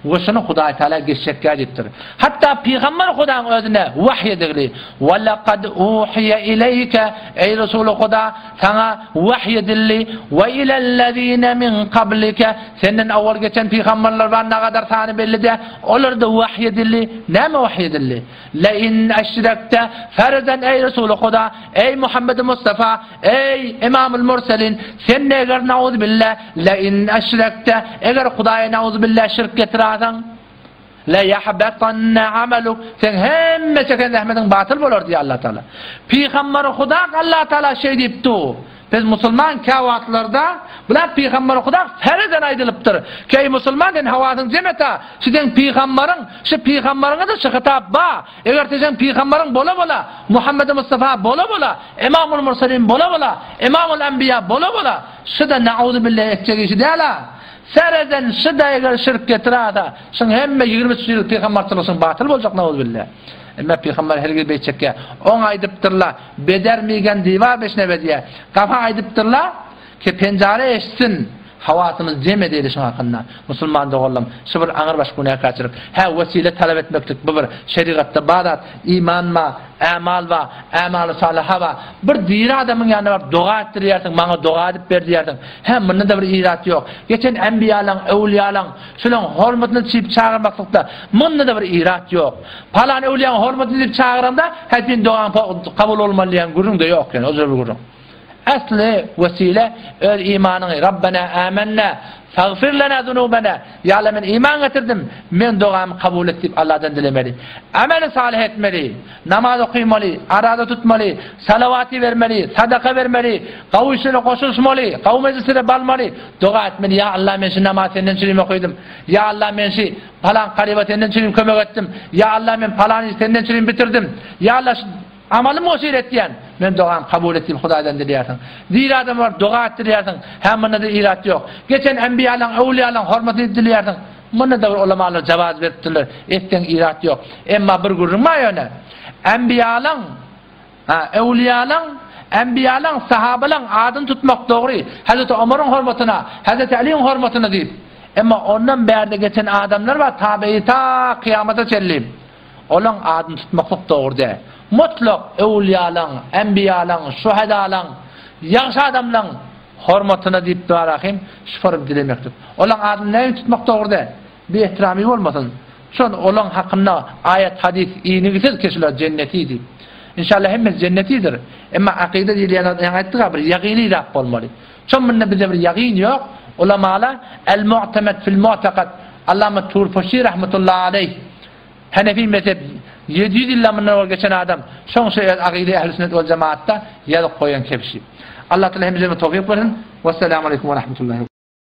Speaker 1: We şuny Hudaý Tagala geçjekkä diýipdir. Hatda pygamber Hudaň özüne wahy edildi. Wa laqad uhiya ileýke, eý Resuly Huda, saňa wahy edildi. Wa ilellezine min qablike, senden owal geçen pygamberler bar, nagadar sany belli däl, olarda wahy edildi. Näme wahy edildi? Le in eşrekte, ferzen eý Resuly Huda, eý Muhammedi Mustafa, Eý, Ymamul Murselin, sen eger nauzubilla, le in eşrekte, eger Hudaýa nauzubilla şirk getirerseň, le ýahbetanne ameluk, seň hemme çeken zähmetiň batyl bolar diýýär Allah Taala. Pygamber Huda Allah Taala şeý diýipdi. Biz musulman käwagtlarda bular pygamber Huda fereden aýdylypdyr. Ki eý musulman sen hawasyň jem et-a, şu seň pygamberiň, şu pygamberiňe-de şu hitap ba. Eger sen pygamberiň bola-bola, Muhammedi Mustafa bola-bola, Ymamul Murselin bola-bola, Ymamul Enbiýa bola-bola, şuda nauzubilla etjek işi däl-a. Sereden şuda eger şirk getirasa, şuň hemme 23 ýyllyk pygamberçilik şuň batyl boljak nauzubilla. Emma pygamber hergiz beýtjekgä. Oň aýdypdyrla, beder migen diwar beşnebe diýä. Gapa aýdypdyrla, ki penjare eşitsin. Hawasymyzy jem edeýli şuň hakynda. Musulman doganlarym, şu bir aňrybaş günäkärçilik. Hä, wesile talap etmeklik bu bir şerigatda bar zat. Iman bar, ämal bar, ämaly salyha bar. Bir diri adamyň ýanyna baryp doga etdirýärsiň, maňa doga edip ber diýýärsiň. Hä, munda-da bir irat ýok. Geçen enbiýalaň, öwlüýalaň, şulaň hormatyna çyp çagyrmaklykda munda-da bir irat ýok. Palan öwlüýäň hormatyna diýip çagyraňda, hä, seň dogaň kabul bolmaly diýen gürrüň-de ýok, ýöne o jür bir gürrüň. Asly wesile öz imanyňy Rabbena amennä fagfir lena zunubena Ýa Alla men iman getirdim, meň dogamy kabul et diýip Alladan dilemeli. Ameli salyh etmeli, namaz okymaly, araza tutmaly, salawaty bermeli, sadaka bermeli, gawy işlere goşulyşmaly, gawy mejlislere barmaly, doga etmeli, Ýa Alla men şu namazy senden çürim okydym, Ýa Alla men şu palan garyba senden çürim kömek etdim, Ýa Alla men palan işi senden çürim bitirdim, Ýa Alla şu Amalym wesile etýän, men dogamy kabul et diýip Hudaýdan dileýärsiň. Diri adama baryp doga etdirýärsiň, hä munda-da irat ýok. Geçen enbiýalaň, öwlüýalaň hormatyny edip dileýärsiň, munda-da bir ulamalar jawaz beripdirler, etseň irat ýok. Emma bir gürrüň bar ýöne, enbiýalaň, ha, öwlüýalaň, enbiýalaň, sahabalaň adyny tutmak dogry, Hezreti Omaryň hormatyna, Hezreti Alyň hormatyna diýip. Emma ondan bärde geçen adamlar bar, tabeýi ta kyýamata çenli. Olaň adyny tutmaklyk dogry däl. Mutlak öwülýalaň, enbiýalaň, şuhedalaň, ýagşy adamlaň hormatyna diýip duarahym şufarym dilemeklik. Olaň adyny näme tutmak dogry däl? Biehtirami bolmasyn. Şon olaň hakynda aýat hadys inigisiz ki şular jenneti diýip. Inşallah hemmesi jennetidir. Emma akyda diýilýän zat ýaňy aýtdyk-a bir ýagyny zat bolmaly. Şon munda bize bir ýagyn ýok. Ulamala El-mu'temed fil-mu'tekad Allama Turpoşi rahmetullahi aleýh Henefi mezhep 700 ýyldan mundan owal geçen adam şoň şu öz agydy ähli sünnet wal jemaatda ýazyp goýan kebşi. Allah Taala hemmelerimize towfyk bersin. Wesselamu aleýkum we rahmetullahi.